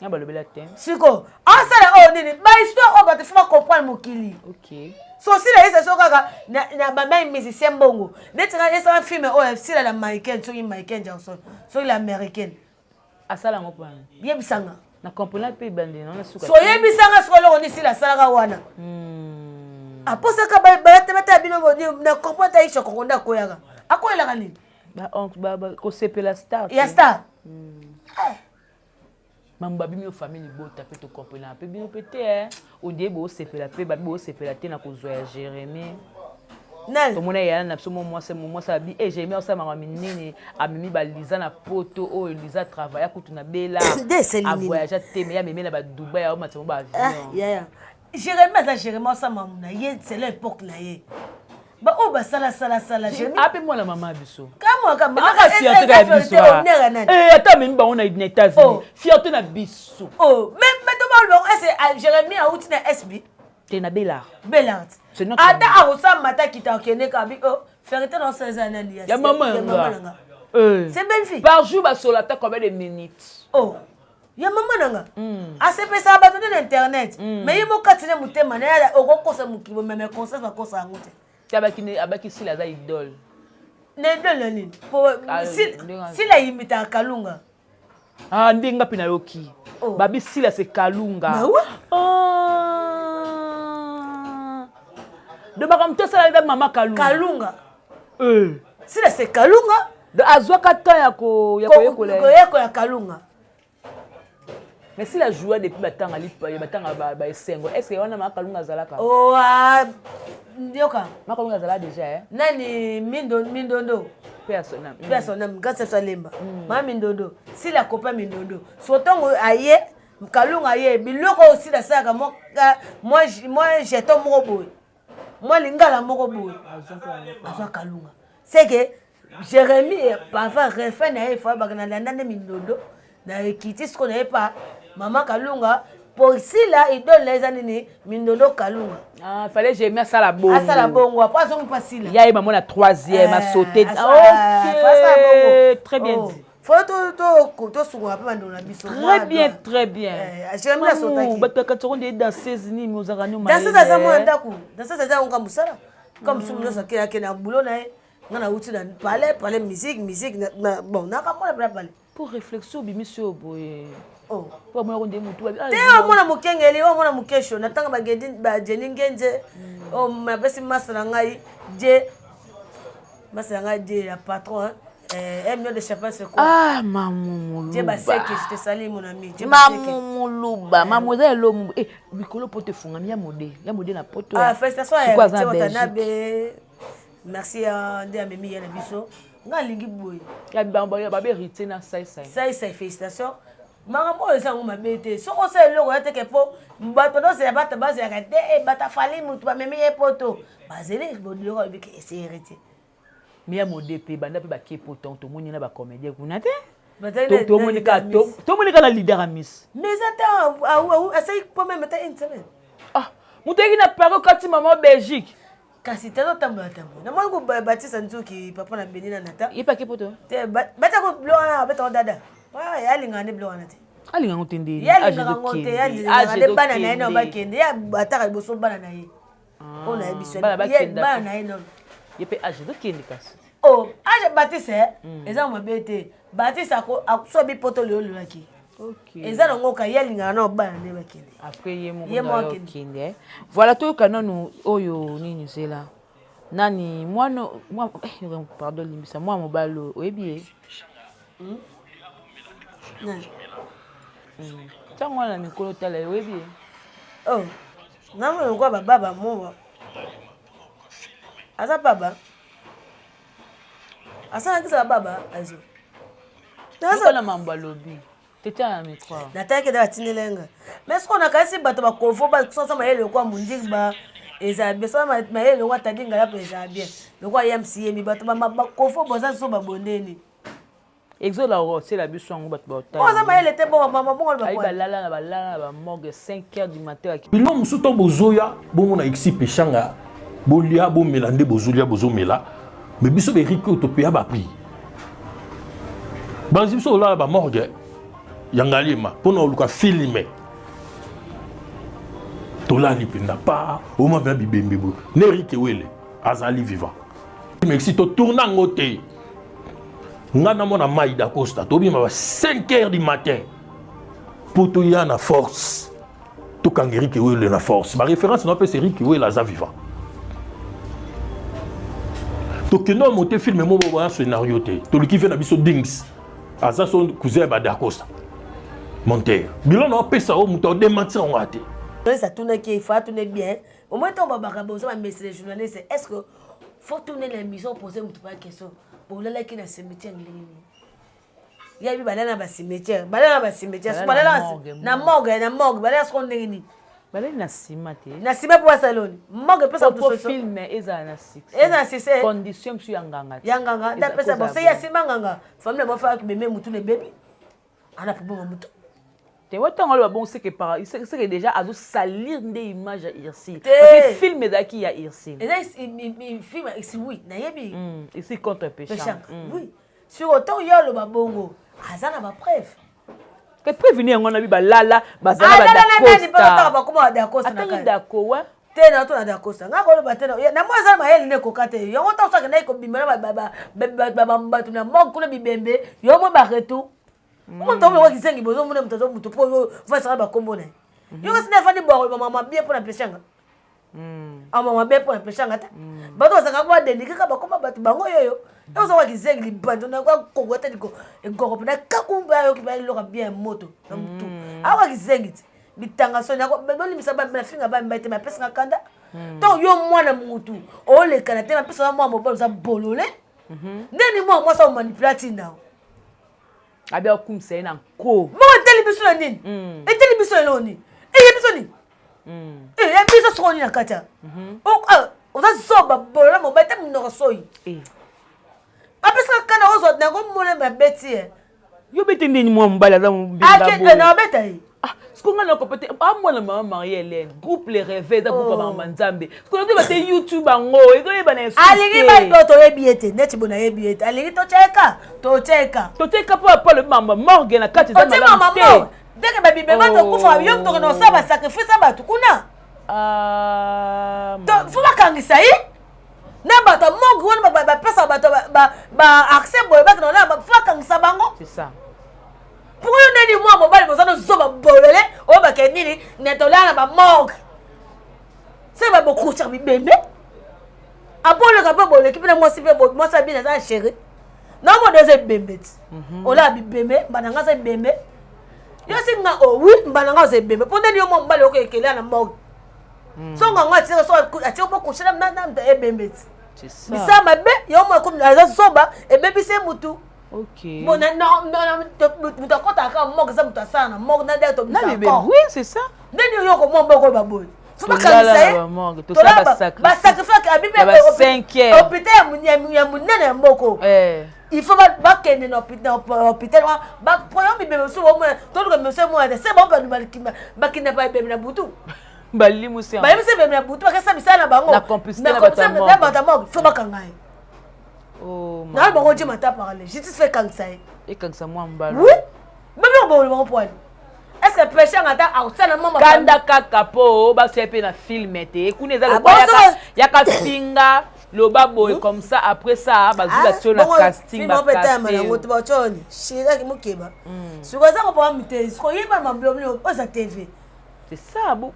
nga balobela te. Siko asala oyo nini, ba histoire oyo bato fo bacomprendre mokili. So sila yesa so kaka na bamai musicien mbongo neti nga esala film oyo sila la Michael, soki Michael Jackson, soki l'américaine. Asala yango mpona yebisanga. Na comprena mpe ebandeli na wana suka. So yebisanga siko eloko nini sila asalaka wana. Aposaka batala bino na comprendre ta isha kokonda akoyaka akoyelaka nini. Kosepela star ya star. Mambo babimi yo famille libota mpe tocomprena mpe bino mpe te ondie boosepela mpe babi boosepela te na kozwa ya Jérémie. Nani? Tomona eyana na biso mo mwasi mo mwasi abi e Jérémie aosalamaka minene, amemi baliza na poto oyo liza travailla kutu na bela Nde esali nini? avoyage te me ye amemi na badubai aomatisa mo baavion. Yaya Jérémie aza Jérémie osama na ye c'est l'époque na ye baoyo basalasalasala. Ape mwana mama biso. Kamwaka. Ezaka fierté kaka ya biso. Ata amemi bango na États-Unis, fierté na biso. Mais bato balobako ese Jérémie auti na SB. Te na Belart. Belart. C'est notre ata akosala ata kita akende kabi fierté na osala eza nani? Ya mama. Ya mama nanga. C'est belle fille. Par jour basola ata combien de minutes? Oh, ya mama nanga asepesaka bato nde na internet, mais ye moko kati na motema na ye okokosa mokili meme conscience bakosa yango te. Te abaki abaki sila aza idole. Na idole na nini? Po Ah, sila ayimitaka Kalunga. Ah, nde nga mpe nayoki. Oh. Babi sila se Kalunga. Bah ouais. Ah. Donc makambo to asala eza mama Kalunga. Kalunga. Sila se Kalunga. Donc azwaka temps ya ya koyekola ye. Koyekola Kalunga. Mais sila joua depuis batanga lipa batanga ba esengo, est ce que wana mama Kalunga azalaka? Oh, ah, yoka. Mama Kalunga azalaka déjà eh? Nani mindo mindondo. Mpe ya sonam. Mpe ya sonam grâce à alemba mama mindondo sila kopa mindondo so ntongo aye Kalunga aye biloko oyo sila asalaka mwa jeton moko boye, mwa lingala moko boye azwa Kalunga. C'est que Jérémie parfois refin na ye fa baka na landa nde mindondo na ekiti siko na ye pa mama Kalunga po sila idole na ye eza nini? Mindondo Kalunga. Ah, fallait Jérémie asala bongo. Asala bongo po azongi mpa sila. Ya ye mamo na troisième asote. Faut asala bongo. Ok, très bien Oh. dit. Faut tosungola mpe bandeko na biso. Très bien, très bien. Jérémie asotaki. Bato ya katoko nde danseuse nini ozalaka no? Danseuse aza mwana ndako, danseuse aza yango ka mosala comme soki nyonso akendaki na boulot na ye. Nga nauti na palais palais musique musique bon nakamona mpena palais. Pour réflexion obimisi oyo boye. Oh. Po amonako nde motu te omona mokengeli oyo omona mokesho natanga bajeni ngenze oyo napesi masa na ngai je masa na ngai je ya patron hein. Un million de champagne, c'est quoi? Ah, mamu. Je Baseke, je te salue mon ami. Je Mamu Muluba, mamu eza elomu mikolo poto efungami ya mode ya mode na poto. Ah, félicitations à Sikoyo aza na Héritier Belgique. Watanabe. Merci à nde amemi ye na biso. Nga alingi boye. Ya babe héritier na saisai. Sai sai, félicitations. Makambo oyo eza yango mabe te soki osala eloko ya teke mpo bato bazela bato bazelaka te bato afali motu bamemi ye poto bazeli biloko balobi ke ese héritier. Mais ya mode mpe banda mpe bake poto, tomoni na bacomédien kuna te. Bazali Tomoni na ka leader Miss. Tomoni ka na leader ya miss. Mais eza ta asali po meme ata une semaine. Ah, moto ayeki na Paris okati mama Belgique. Kasi te azotambola tambola namoni ko Batisa Nzuki papa na beni na nata. Ye mpe ake poto. Te batako biloko wana abetako dada alingaka nde biloko wana te. Alinga yango te nde. Ye alingaka yango te, ye alingaka nde bana na ye nao bakende ye ataka liboso bana na ye oyo nayebi so Bana bakenda. Bana na ye nono. Ye mpe age ezokende kasi. Oh, age Batise eza mabe te. Batise so abi poto lelo lelaki eza nango ka ye alingaka nao bana nde bakende. Après ye moko Ye moko nde akende. akende voilà, toyoka nanu oyo nini zela nani mwana pardon, limbisa, mwana mobali oyo oyebi ye. Ntango wana mikolo tala ye oyebi ye. Oh, namona lokola bababa mowa aza baba asalakisa bababa azo na mambo alobi tetia na micro natalaki eda batindela nga mais soki nakanisi bato bakovo basasa mayele lokola mondiki ba ezala bien soki mayele lokola tadi ngala mpe ezala bien lokola yamsiyemi bato bakovo boza so babondeni Exola otiela biso yango bato baotaoza mayele te bongo balala na balala na bamorgue 5 heures du matin. Bino mosusu ntango bozoya bomona exi peshanga bolia bomela nde bozolia bozomela me biso beriki oyo topeya baprix bazi biso olala bamorgue ya ngaliema mpo na koluka filme tolali mpenza pa oma mpenza bibembe boye ne erike wele azali vivant merci totourne yango te nga na mwana mai dacosta tobima ba 5 heures du matin mpo toya na force tokanga erik wele na force baréférence na opesa erik wele aza vivant tokende omote filme moko boya scénario te toluki ve na biso dings aza so cousin ya badacosta montere bilo na opesa oyo moto adementir yango te. Journaliste atunaki ye, il faut atune bien. Au moins ntango babaka boza ba messieurs les journalistes, est-ce que faut tourner l'émission poser moto ba question bolalaki na cimetière ndenge nini? Yabi balala na ba cimetière, balala na ba cimetière, balala na morgue, na morgue, balala soko ndenge nini? Balali na nsima te. Na nsima mpo basala nini? Morgue epesa moto solution. Film ezala na succès. Ezala na succès. Condition mosusu ya nganga. Ya nganga, nde apesa bo se ya nsima nganga. Famille na bango faka meme motu na ebebi. Ana problème ya motu. Te wa ntango aloba bongo seke par seke déjà azo salir nde image ya Irsi. Parce que film ezalaki ya Irsi. Eza film ya Irsi oui, nayebi. Irsi contre Peshanga. Oui. Sur autant yo aloba bongo, aza na ba preuve. Ke preuve ni yango na bi balala bazala ba Dacosta. Bakoma ba Dacosta na kai. Daco wa. Te na to na Dacosta. Nga ko loba te na moi aza mayele ne koka te. Yango ta osaka na ko bima na ba ba ba bato na moko kuna bibembe, yo mo ba retour. Moto oyo kizengi bozo mona moto azo moto po vasaka ba kombo na ye. Yo kasi na fandi bwa ko mama bien pona peshanga. Ama mabe pona peshanga te. Bato bazalaka ba dénigrer ka bakoma bato bango yoyo. Yo oza kizengi libando na kwa kongo te liko egoko pena kakumba yo ki ba loka bien moto na mutu. Awa kizengi te. Bitanga soni ako bolimbisa ba na finga ba mbete ma pesa kanda. Donc yo mwana mutu olekana te ma pesa mwana mobali oza bolole. Ndeni mwana mwasi o manipula tinda. Abi akumisa ye na nko. Bongo eteli biso na nini? Eteli biso eloko nini? Eye biso nini? Eya biso soko nini na kati ya? Oza zoba bolola mobali te monoko soyi. Apesaka kanda ozwa nango mona mabeti ye. Yo bete ndeni mwa mobali aza mbinga boye. Na beta ye. Ah, siko nga nakopa te amwana mama Marie Hélène groupe les rêves eza groupe ya mama Nzambe. Siko nazoyeba te YouTube yango ezoyeba na esuki. Alingi ba to toyebi ye te neti bo nayebi ye te alingi totyeka totyeka. Totyeka mpo apa alobi mama morgue na kati eza malamu te. Ndenge babibema tokufa yo moto okende kosala basacrifice ya bato kuna. Fo bakangisa ye na bato ya morgue wana bapesaka bato ba accès boye bakende kolala fo bakangisa bango. C'est ça. Pourquoi yo nani mwa mobali boza no zoba bolole oyo bakende nini na tolala na bamorgue se ba bokucha bibembe aboleka mpe boleki mpe na mwasi mpe mwasi abini aza chéri naomona eza ebembe ti olala bibembe mbanda nga aza ebembe yo si nga o oui mbanda nga aza ebembe mpo ndeni yo mwa mobali okoekelela na morgue so nga ngo atie so atie mpo couche na ebembe ti misala mabe yo mwa ekomi aza zoba ebebisi ye mutu. Bon, moto akɔtaka kaka morgue eza moto asala na morgue na dere tobisa oui c'est ça ndeni oyo okomwa moko oyo baboye so bakangisa ye basacrifice abibi hôpital ya monene ya moko il faut bakende na hôpital bapoyo mibembe mosusu bomona toluka mibembe mosusu emona te se bango bakenda pa ebembe na butu balimusi ebembe na butu bakesa misala na bango na complicité na bato ya morgue faut bakanga ye. Na bango Dieu m'a parlé. Justice fait kangisa ye. Ekangisa mwa mbala. Oui. Bebe ko bango poani. Est-ce que péché ngata akosala mama kanda kaka po basoya mpe na film te kuna eza lokola yaka finga loba boye comme ça après ça bazwi batio na casting yango te bationi shiraki mokeba sikoyo aza kopama mitei sikoyo yeba mabloblo oza TV. C'est ça bo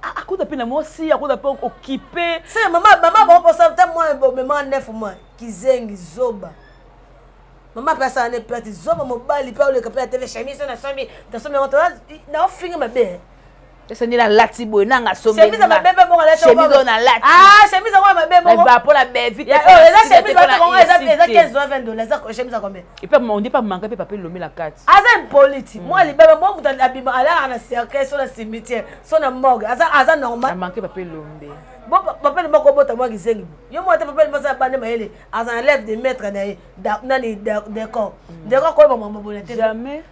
akoza mpe na mwasi akoza mpe okipe se mama mama bango mposa ta mwana bomema 9 mois kizengi zoba. Mama pe asala ne plate zoba mobali pe oleka pe na TV chemise na sombi tasombi yango naofinga mabe. Ese nde nalati boye nanga chemise mabe mpe bongo alati chemise oyo nalati. Ah chemise yango mabe bongo. Ba mpo na Belvi te. Oh, eza chemise balati bongo eza eza 15 dollars 20 dollars eza chemise ya combien? Et puis on dit pas manque pe papa elombe na kati. Aza impolite. Mm. Moi libebe moi moto abima alaka na cercueil so na cimetière so na morgue aza aza normal. Manque papa elombe. Bon papa elombe akobota mwa kizengi. Yo mwa te papa elombe aza bande mayele aza na lève de maître na ye nani décor. Mm. Décor koyeba mambo boye te. Jamais.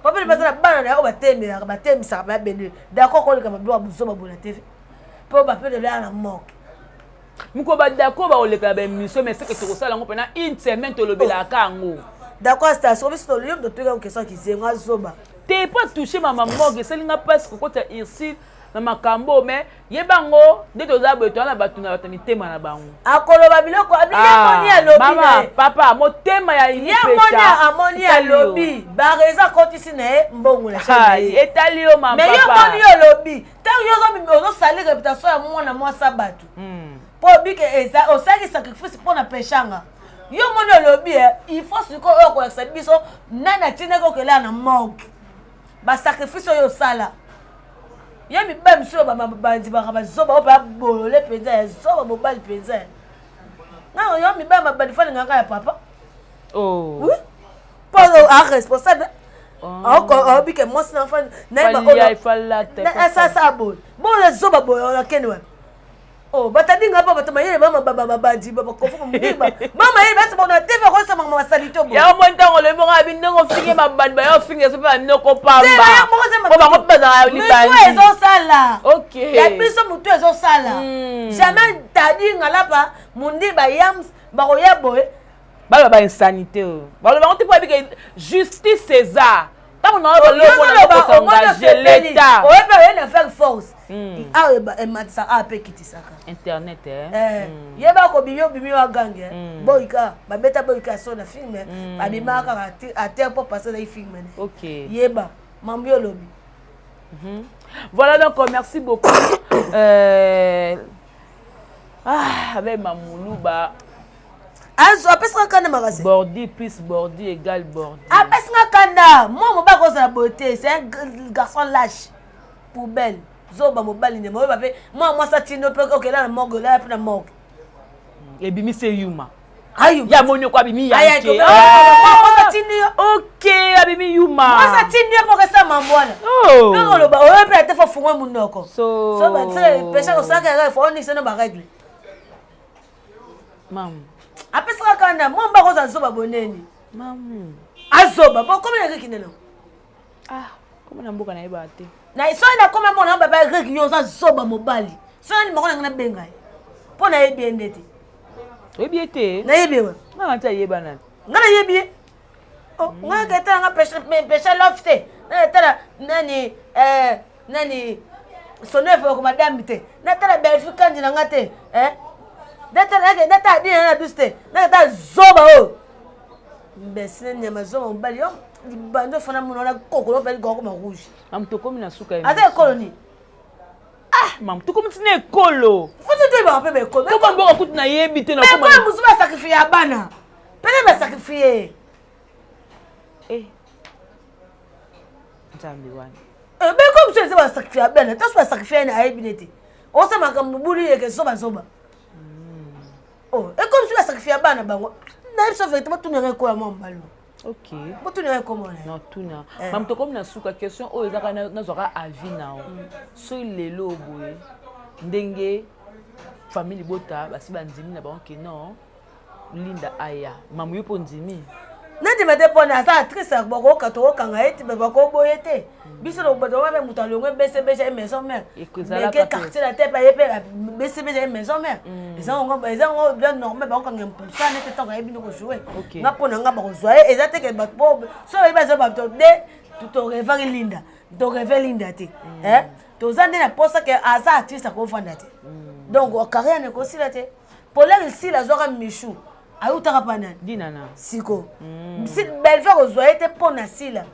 Papa elombe aza na bana na ye oyo batemelaka batemisaka ba bende. D'accord koleka mabiloko ya buzoba boye na TV. Po papa elombe na morgue. moko badako bakoleka na baémission mais seke tokosala yango mpena une semaine tolobelaka yango d'accord station biso tolobi yo totoki yango question kizengo azoba te mpo atouche mama morgue esali nga mpasi kokota ursile na makambo mais yeba yango nde toza boye toza na bato na bato mitema na bango akoloba biloko amoni ah, alobi mama papa motema ya ye moni amoni alobi bareza akotisi na ye mbongo na ah, etali yo mama mais yo moni olobi ntango yo ozosali réputation ya mwana mwasi ya bato hmm. mpo obike osalaki sacrifice mpo na peshanga yo moni olobi eh, il faut sikoyo oyo kolakisa biso nani atindaki okelaa na morgue basacrifice oyo osala ye mibali mosusu bandimaka bazoba oyo mpe bolole mpenza ya zoba mobali mpenza nga yo mibali mabandi falingaka ya papa oh. oui mpo a responsable aobi ke mwasi na fani nayebasasa boye boye zoba boye akende wapi Oh, batandi nga pa bato mayele mama babandi bakofu mobimba mama mayele basi bona te fa kosa mama basalite bo yango moni ntango olobi bongo abi ndenge ofinge mabandi bayo ofinge so mpe banoko pamba po bango mpe bazalaka libandi mutu ezosala ya biso mutu ezosala hmm. jamais tadi ngalapa mundi bayams bakoya boye baloba ba insanité oyo baloba yango te mpo ayebike justice eza ntango na oyo leta oyebi oye na faire force hmm. awa ematisaka awa mpe ekitisaka internet eh. eh hmm. yeba kobimi obimi wa gange eh. hmm. boyika babeta boyika so na film babimaka kaka a terre mpo pase ezali film ne yeba mambo yo olobi mhm. voilà donc euh, merci beaucoup euh, ah, avec mamuluba azo apesi nga kanda makasi bordi plus bordi égale bordi apesi nga kanda mwa mobali kozala boye te c'est un garçon lâche poubelle zoba mobali ndema oyeba mpe mwa mwasi atindi mpe okela na morgue olala mpe na morgue ebimisi eyuma ayo ya moni oko abimi yanke ok abimi yuma mwasi atindi yo mpo okesa mambo wana oh. ntango oloba oyo mpe ate fo fungwe monoko so pesha kosalaka yaka fo onisa na baregle mamu apesaka kanda mwa mbako oza zoba boneni mamu azoba bokomi na riki neno ah koma na mboka nayebaka te na soki nakoma mona baba riki yo oza zoba mobali soki nani moko na ngai nabenga ye mpo nayebi ye nde te oyebi ye te nayebi ye nga nti ayebana ngai nayebi ye oh, ngai ketala nga pesha love te natala nani eh, nani soneve oko madame te natala bellevue kandi na nga te eh? natala dina na douce te natala zoba oyo mbesine nyama zoba mobali yo libanda ofana mona wana kokolo mpe likoko ma rouge mamu tokomi na suka aza ekolo nini ah mamu tokomi ntina ekolo futi toyebaka mpe baekolo koma mboka kutu nayebi te ekolo mosusu basakrifie ya bana pene basakrifie eh. nzambe wana eh, beko mosusu eza basakrifie ya bana ntanso basakrifie na ayebi nete osa makambo bulu yeke zobazoba hmm. oh, ekomi mosusu basakrifie ya bana bango nayebi so verité botunaka ekoya mwa mbalo ok botunaka ekoma na natuna eh. mamu tokomi na suka question oyo ezaka nazwaka avis na yo hmm. soki lelo boye ndenge famille libota basi bandimi na bango ke non Linda aya mamu yo mpo ondimi nandima te mpona aza actrice bakoka tokokanga ye te bakoboye te biso bato moto alongwe bcbg ye maison mère meke quartier la te ye mpe bcbg ye maison mère mm. eza ngo bien normal bakokanga mposa nete ntango ayebi nde kojoue nga mpo na nga bakozwa ye eza te ke bato po so bayebi baza bato de torevaki linda toreve linda te mm. toza nde na mposa ke aza actrice akofanda te mm. donc carrière nekosila te Polele sila azwaka Michou ayutaka pa nani dinana siko mm. Belve akozwa ye te mpo na sila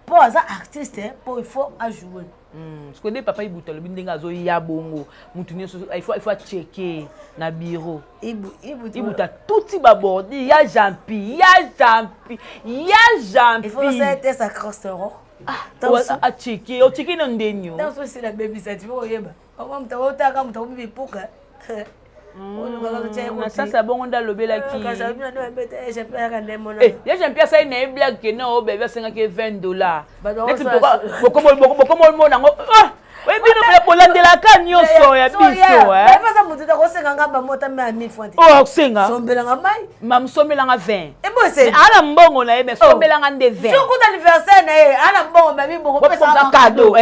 mpo aza artiste mpo il faut ajouer mm. Sikoyo nde papa Ibutu alobi ndenge azoya bongo mutu nyonso il faut acheke na bureau. Ibutu atuti babordi ya Jampi ya Jampi ya Jampi. Il faut ça test à cross-euro. Ah, acheke ocheke na ndeni yo. Ntango sosi na bebisa ti oyeba. Omo moto otaka moto akomi bipuka. Na sasa bongo nde alobelaki ye Jean Pierre asali na ye blague ke non bebe asengaki 20 dollars neti bokomomona yango oye bino mpe bolandelaka nyonso ya biso sombelanga mai mamusombelanga 20 ana mbongo na ye me sombelanga nde 20 anniversaire na ye ana mbongo mami bongo pesa cadeau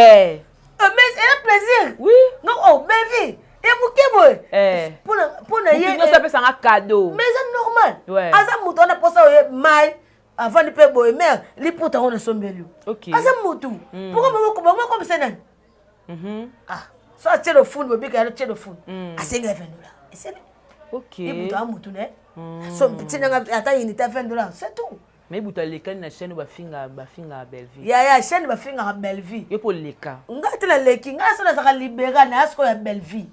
Mais eza plaisir. Oui. Donc oh Bellevue e moke boye. Eh. Pona pona ye. Nyonso apesanga cadeau. Mais eza normal. Ouais. Aza moto wana posa oye mai avandi mpe boye mare liputa yango nasombeli yo. Okay. Aza motu. Pourquoi bango bango komisa nani? Ah, so atie lofuni bobika ya tie lofuni. Asenga 20 dollars. Esili. Okay. Liputa ya motu ne. So tinanga ata unité 20 dollars, c'est tout. Mais butu alekani na chaîne bafinga bafingaka Bellevue. Yaya chaîne bafingaka Bellevue. Yo po leka. Nga te naleki nga so nazalaka libéral na sikoyo ya Bellevue.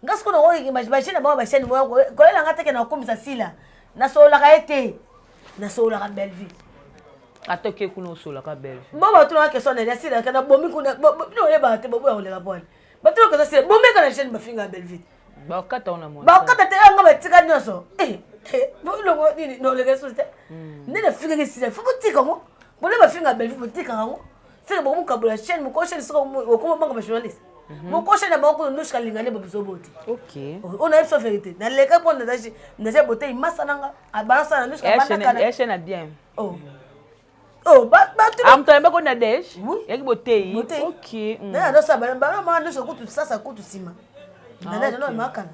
Nga sikoyo nakoki ba chaîne bango ba chaîne moko kolela nga teke nakomisa sila. Nasololaka ye te. Nasololaka Bellevue. Ata oke kuna osololaka Bellevue. Bo batunaka question na sila kana bomi kuna bino oyebaka te boboya koleka bwani. Batunaka question sila bomeka na chaîne bafingaka Bellevue. Bakata ona mwana. Bakata te nga batika nyonso. Eh, eh, bolongo nini noleka susu te. Nde nafingaki sila, faut botika yango. Bole bafinga Bellevue botikaka yango. Seke bokomokabola chaîne, moko chaîne soki okoma banga ba journaliste. Moko chaîne na bango kuna nushka lingane babiso boti. OK. On a biso vérité. Naleka mpo naza naza botei masa nanga abalasa na nushka bandaka na. Chaîne bien. Oh. Oh, bato ah, moto ayambaki na dej yaki boteyi ok nana nosala bana nyonso kutu sasa kutu nsima nana makala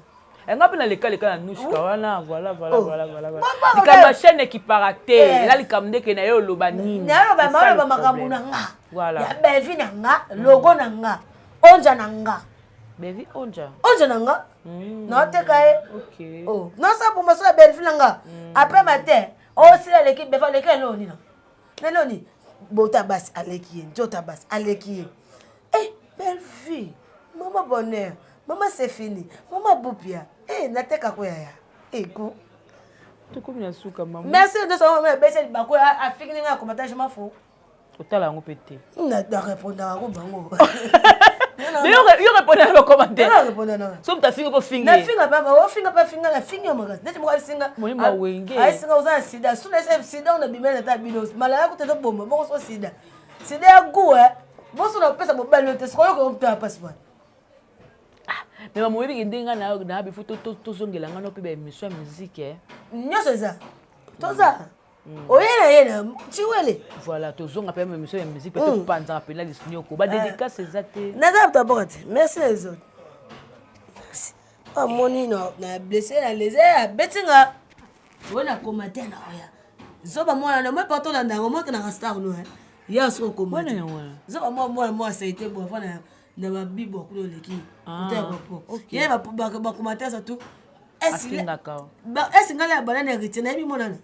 nga mpe nalekaleka na nushka wana voilà voilà voilà voilà likambo ya chaîne ekipaka te eza likambo ndeke na ye oloba nini naloba maloba makambo na nga ya Bellevue na nga logo na nga onja na nga Bellevue onja onja na nga naoteka ye nosala promotion ya Bellevue na nga après matin osila aleki Bellevue aleki eloo nini naloni bota basi aleki ye nzota basi aleki ye eh Bellevue mama bonheur mama c'est fini mama bupia eh nateka ko yaya ego tokomi na suka mama merci nyonso mama abeti libaku afiki ndenge akomata je m'en fous otala yango mpe te na répondaka ko bango yo répondre na bacommentaire so moto afingi mpo fingi nafinga pamba ofinga mpe afinga nafingi yo makasi neti moko asinga molimo ya wenge asinga oza na sida suna ese sida ona bimela ata bino malaya kuta ezoboma bongo so sida sida ya gu boso na opesa mobali yo te sikoyo oyoka moto ya mpasi wana mais bamoyebiki ndenge nga na bifo tozongela nga no mpe baémission ya musique nyonso eza toza oye na ye na chiwele voilà tozonga mpe émission ya musique mpe topanzaka mpena lisinioko badédicace eza te naza bato aboka te merci na les autres merci amoni na blessé na lese abeti nga oye na commentaire na oya zoba mwana na moi partout olanda yango moi kenaka star no ya soki okoma zoba mwa mwana mwa asaite bo afana na babibo kuna oleki ye bacommentaire surtout esi ngai ya banani héritier nayebi monana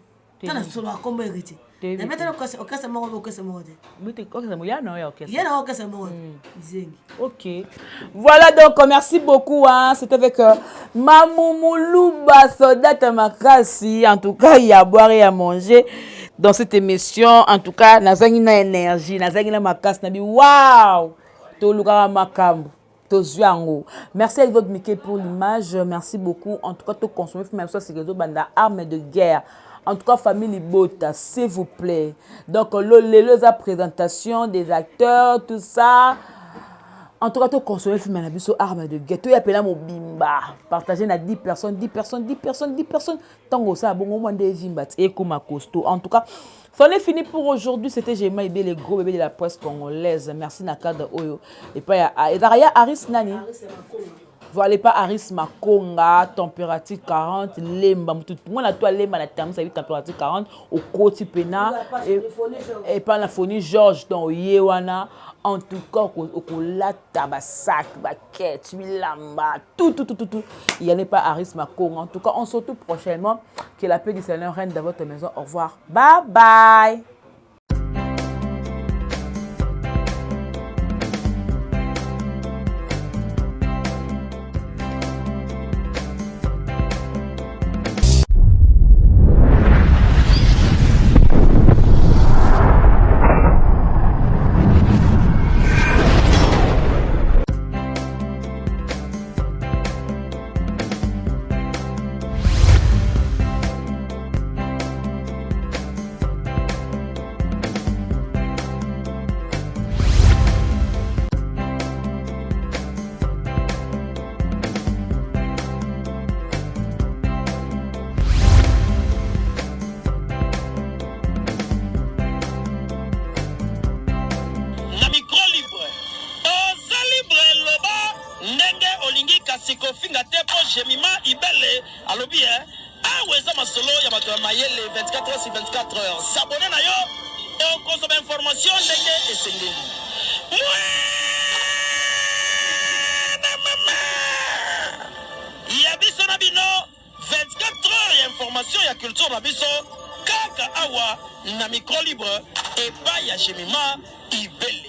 ta na solo akombo héritier nabetana orchestre moko orchestre moko te ye na orchestre moko zengi. Ok. Voilà donc, merci beaucoup. Hein. C'était avec Mamou Moulouba, Soldate Makasi. En tout cas, il y a à boire et à manger dans cette émission. En tout cas, nazangi na énergie, nazangi na makasi, nabi waouh! Tolukaka makambo. Tozwi yango. Merci à Evode Mike pour l'image. Merci beaucoup. En tout cas, to consommer même ça c'est banda arme de guerre. En tout cas, famille Libota, s'il vous plaît. Donc, le la présentation des acteurs, tout ça. En tout cas, to consommer film na biso arme de guerre. To yapela mobimba. Partager na 10 personnes, 10 personnes, 10 personnes, 10 personnes. Tango ça bongo moi nde vimba et comme costaud. En tout cas, c'en est fini pour aujourd'hui. C'était Gemma Ibé, le gros bébé de la presse congolaise. Merci na cadre oyo. Et pas ya et Aris Nani. Voilà pas Aris Makonga, température 40, lemba mutu mwana to lemba na terme ça température 40 au koti pena et pas la phonie Georges donc ye wana en tout cas okolata ba sac ba ketch bilamba tout tout tout tout tout il y en a pas Aris Makonga. En tout cas, on se retrouve prochainement. Que la paix du Seigneur règne dans votre maison. Au revoir. Bye bye. kofinga te mpo Jemima Ibele alobi eh, awa eza masolo ya bato ya mayele 24 heures sur 24 heures. S'abonner na yo okozwa ba information ndenge esengeli. Mwana mama ya biso na bino 24 heures ya information ya culture na biso kaka awa na micro libre epai ya Jemima Ibele.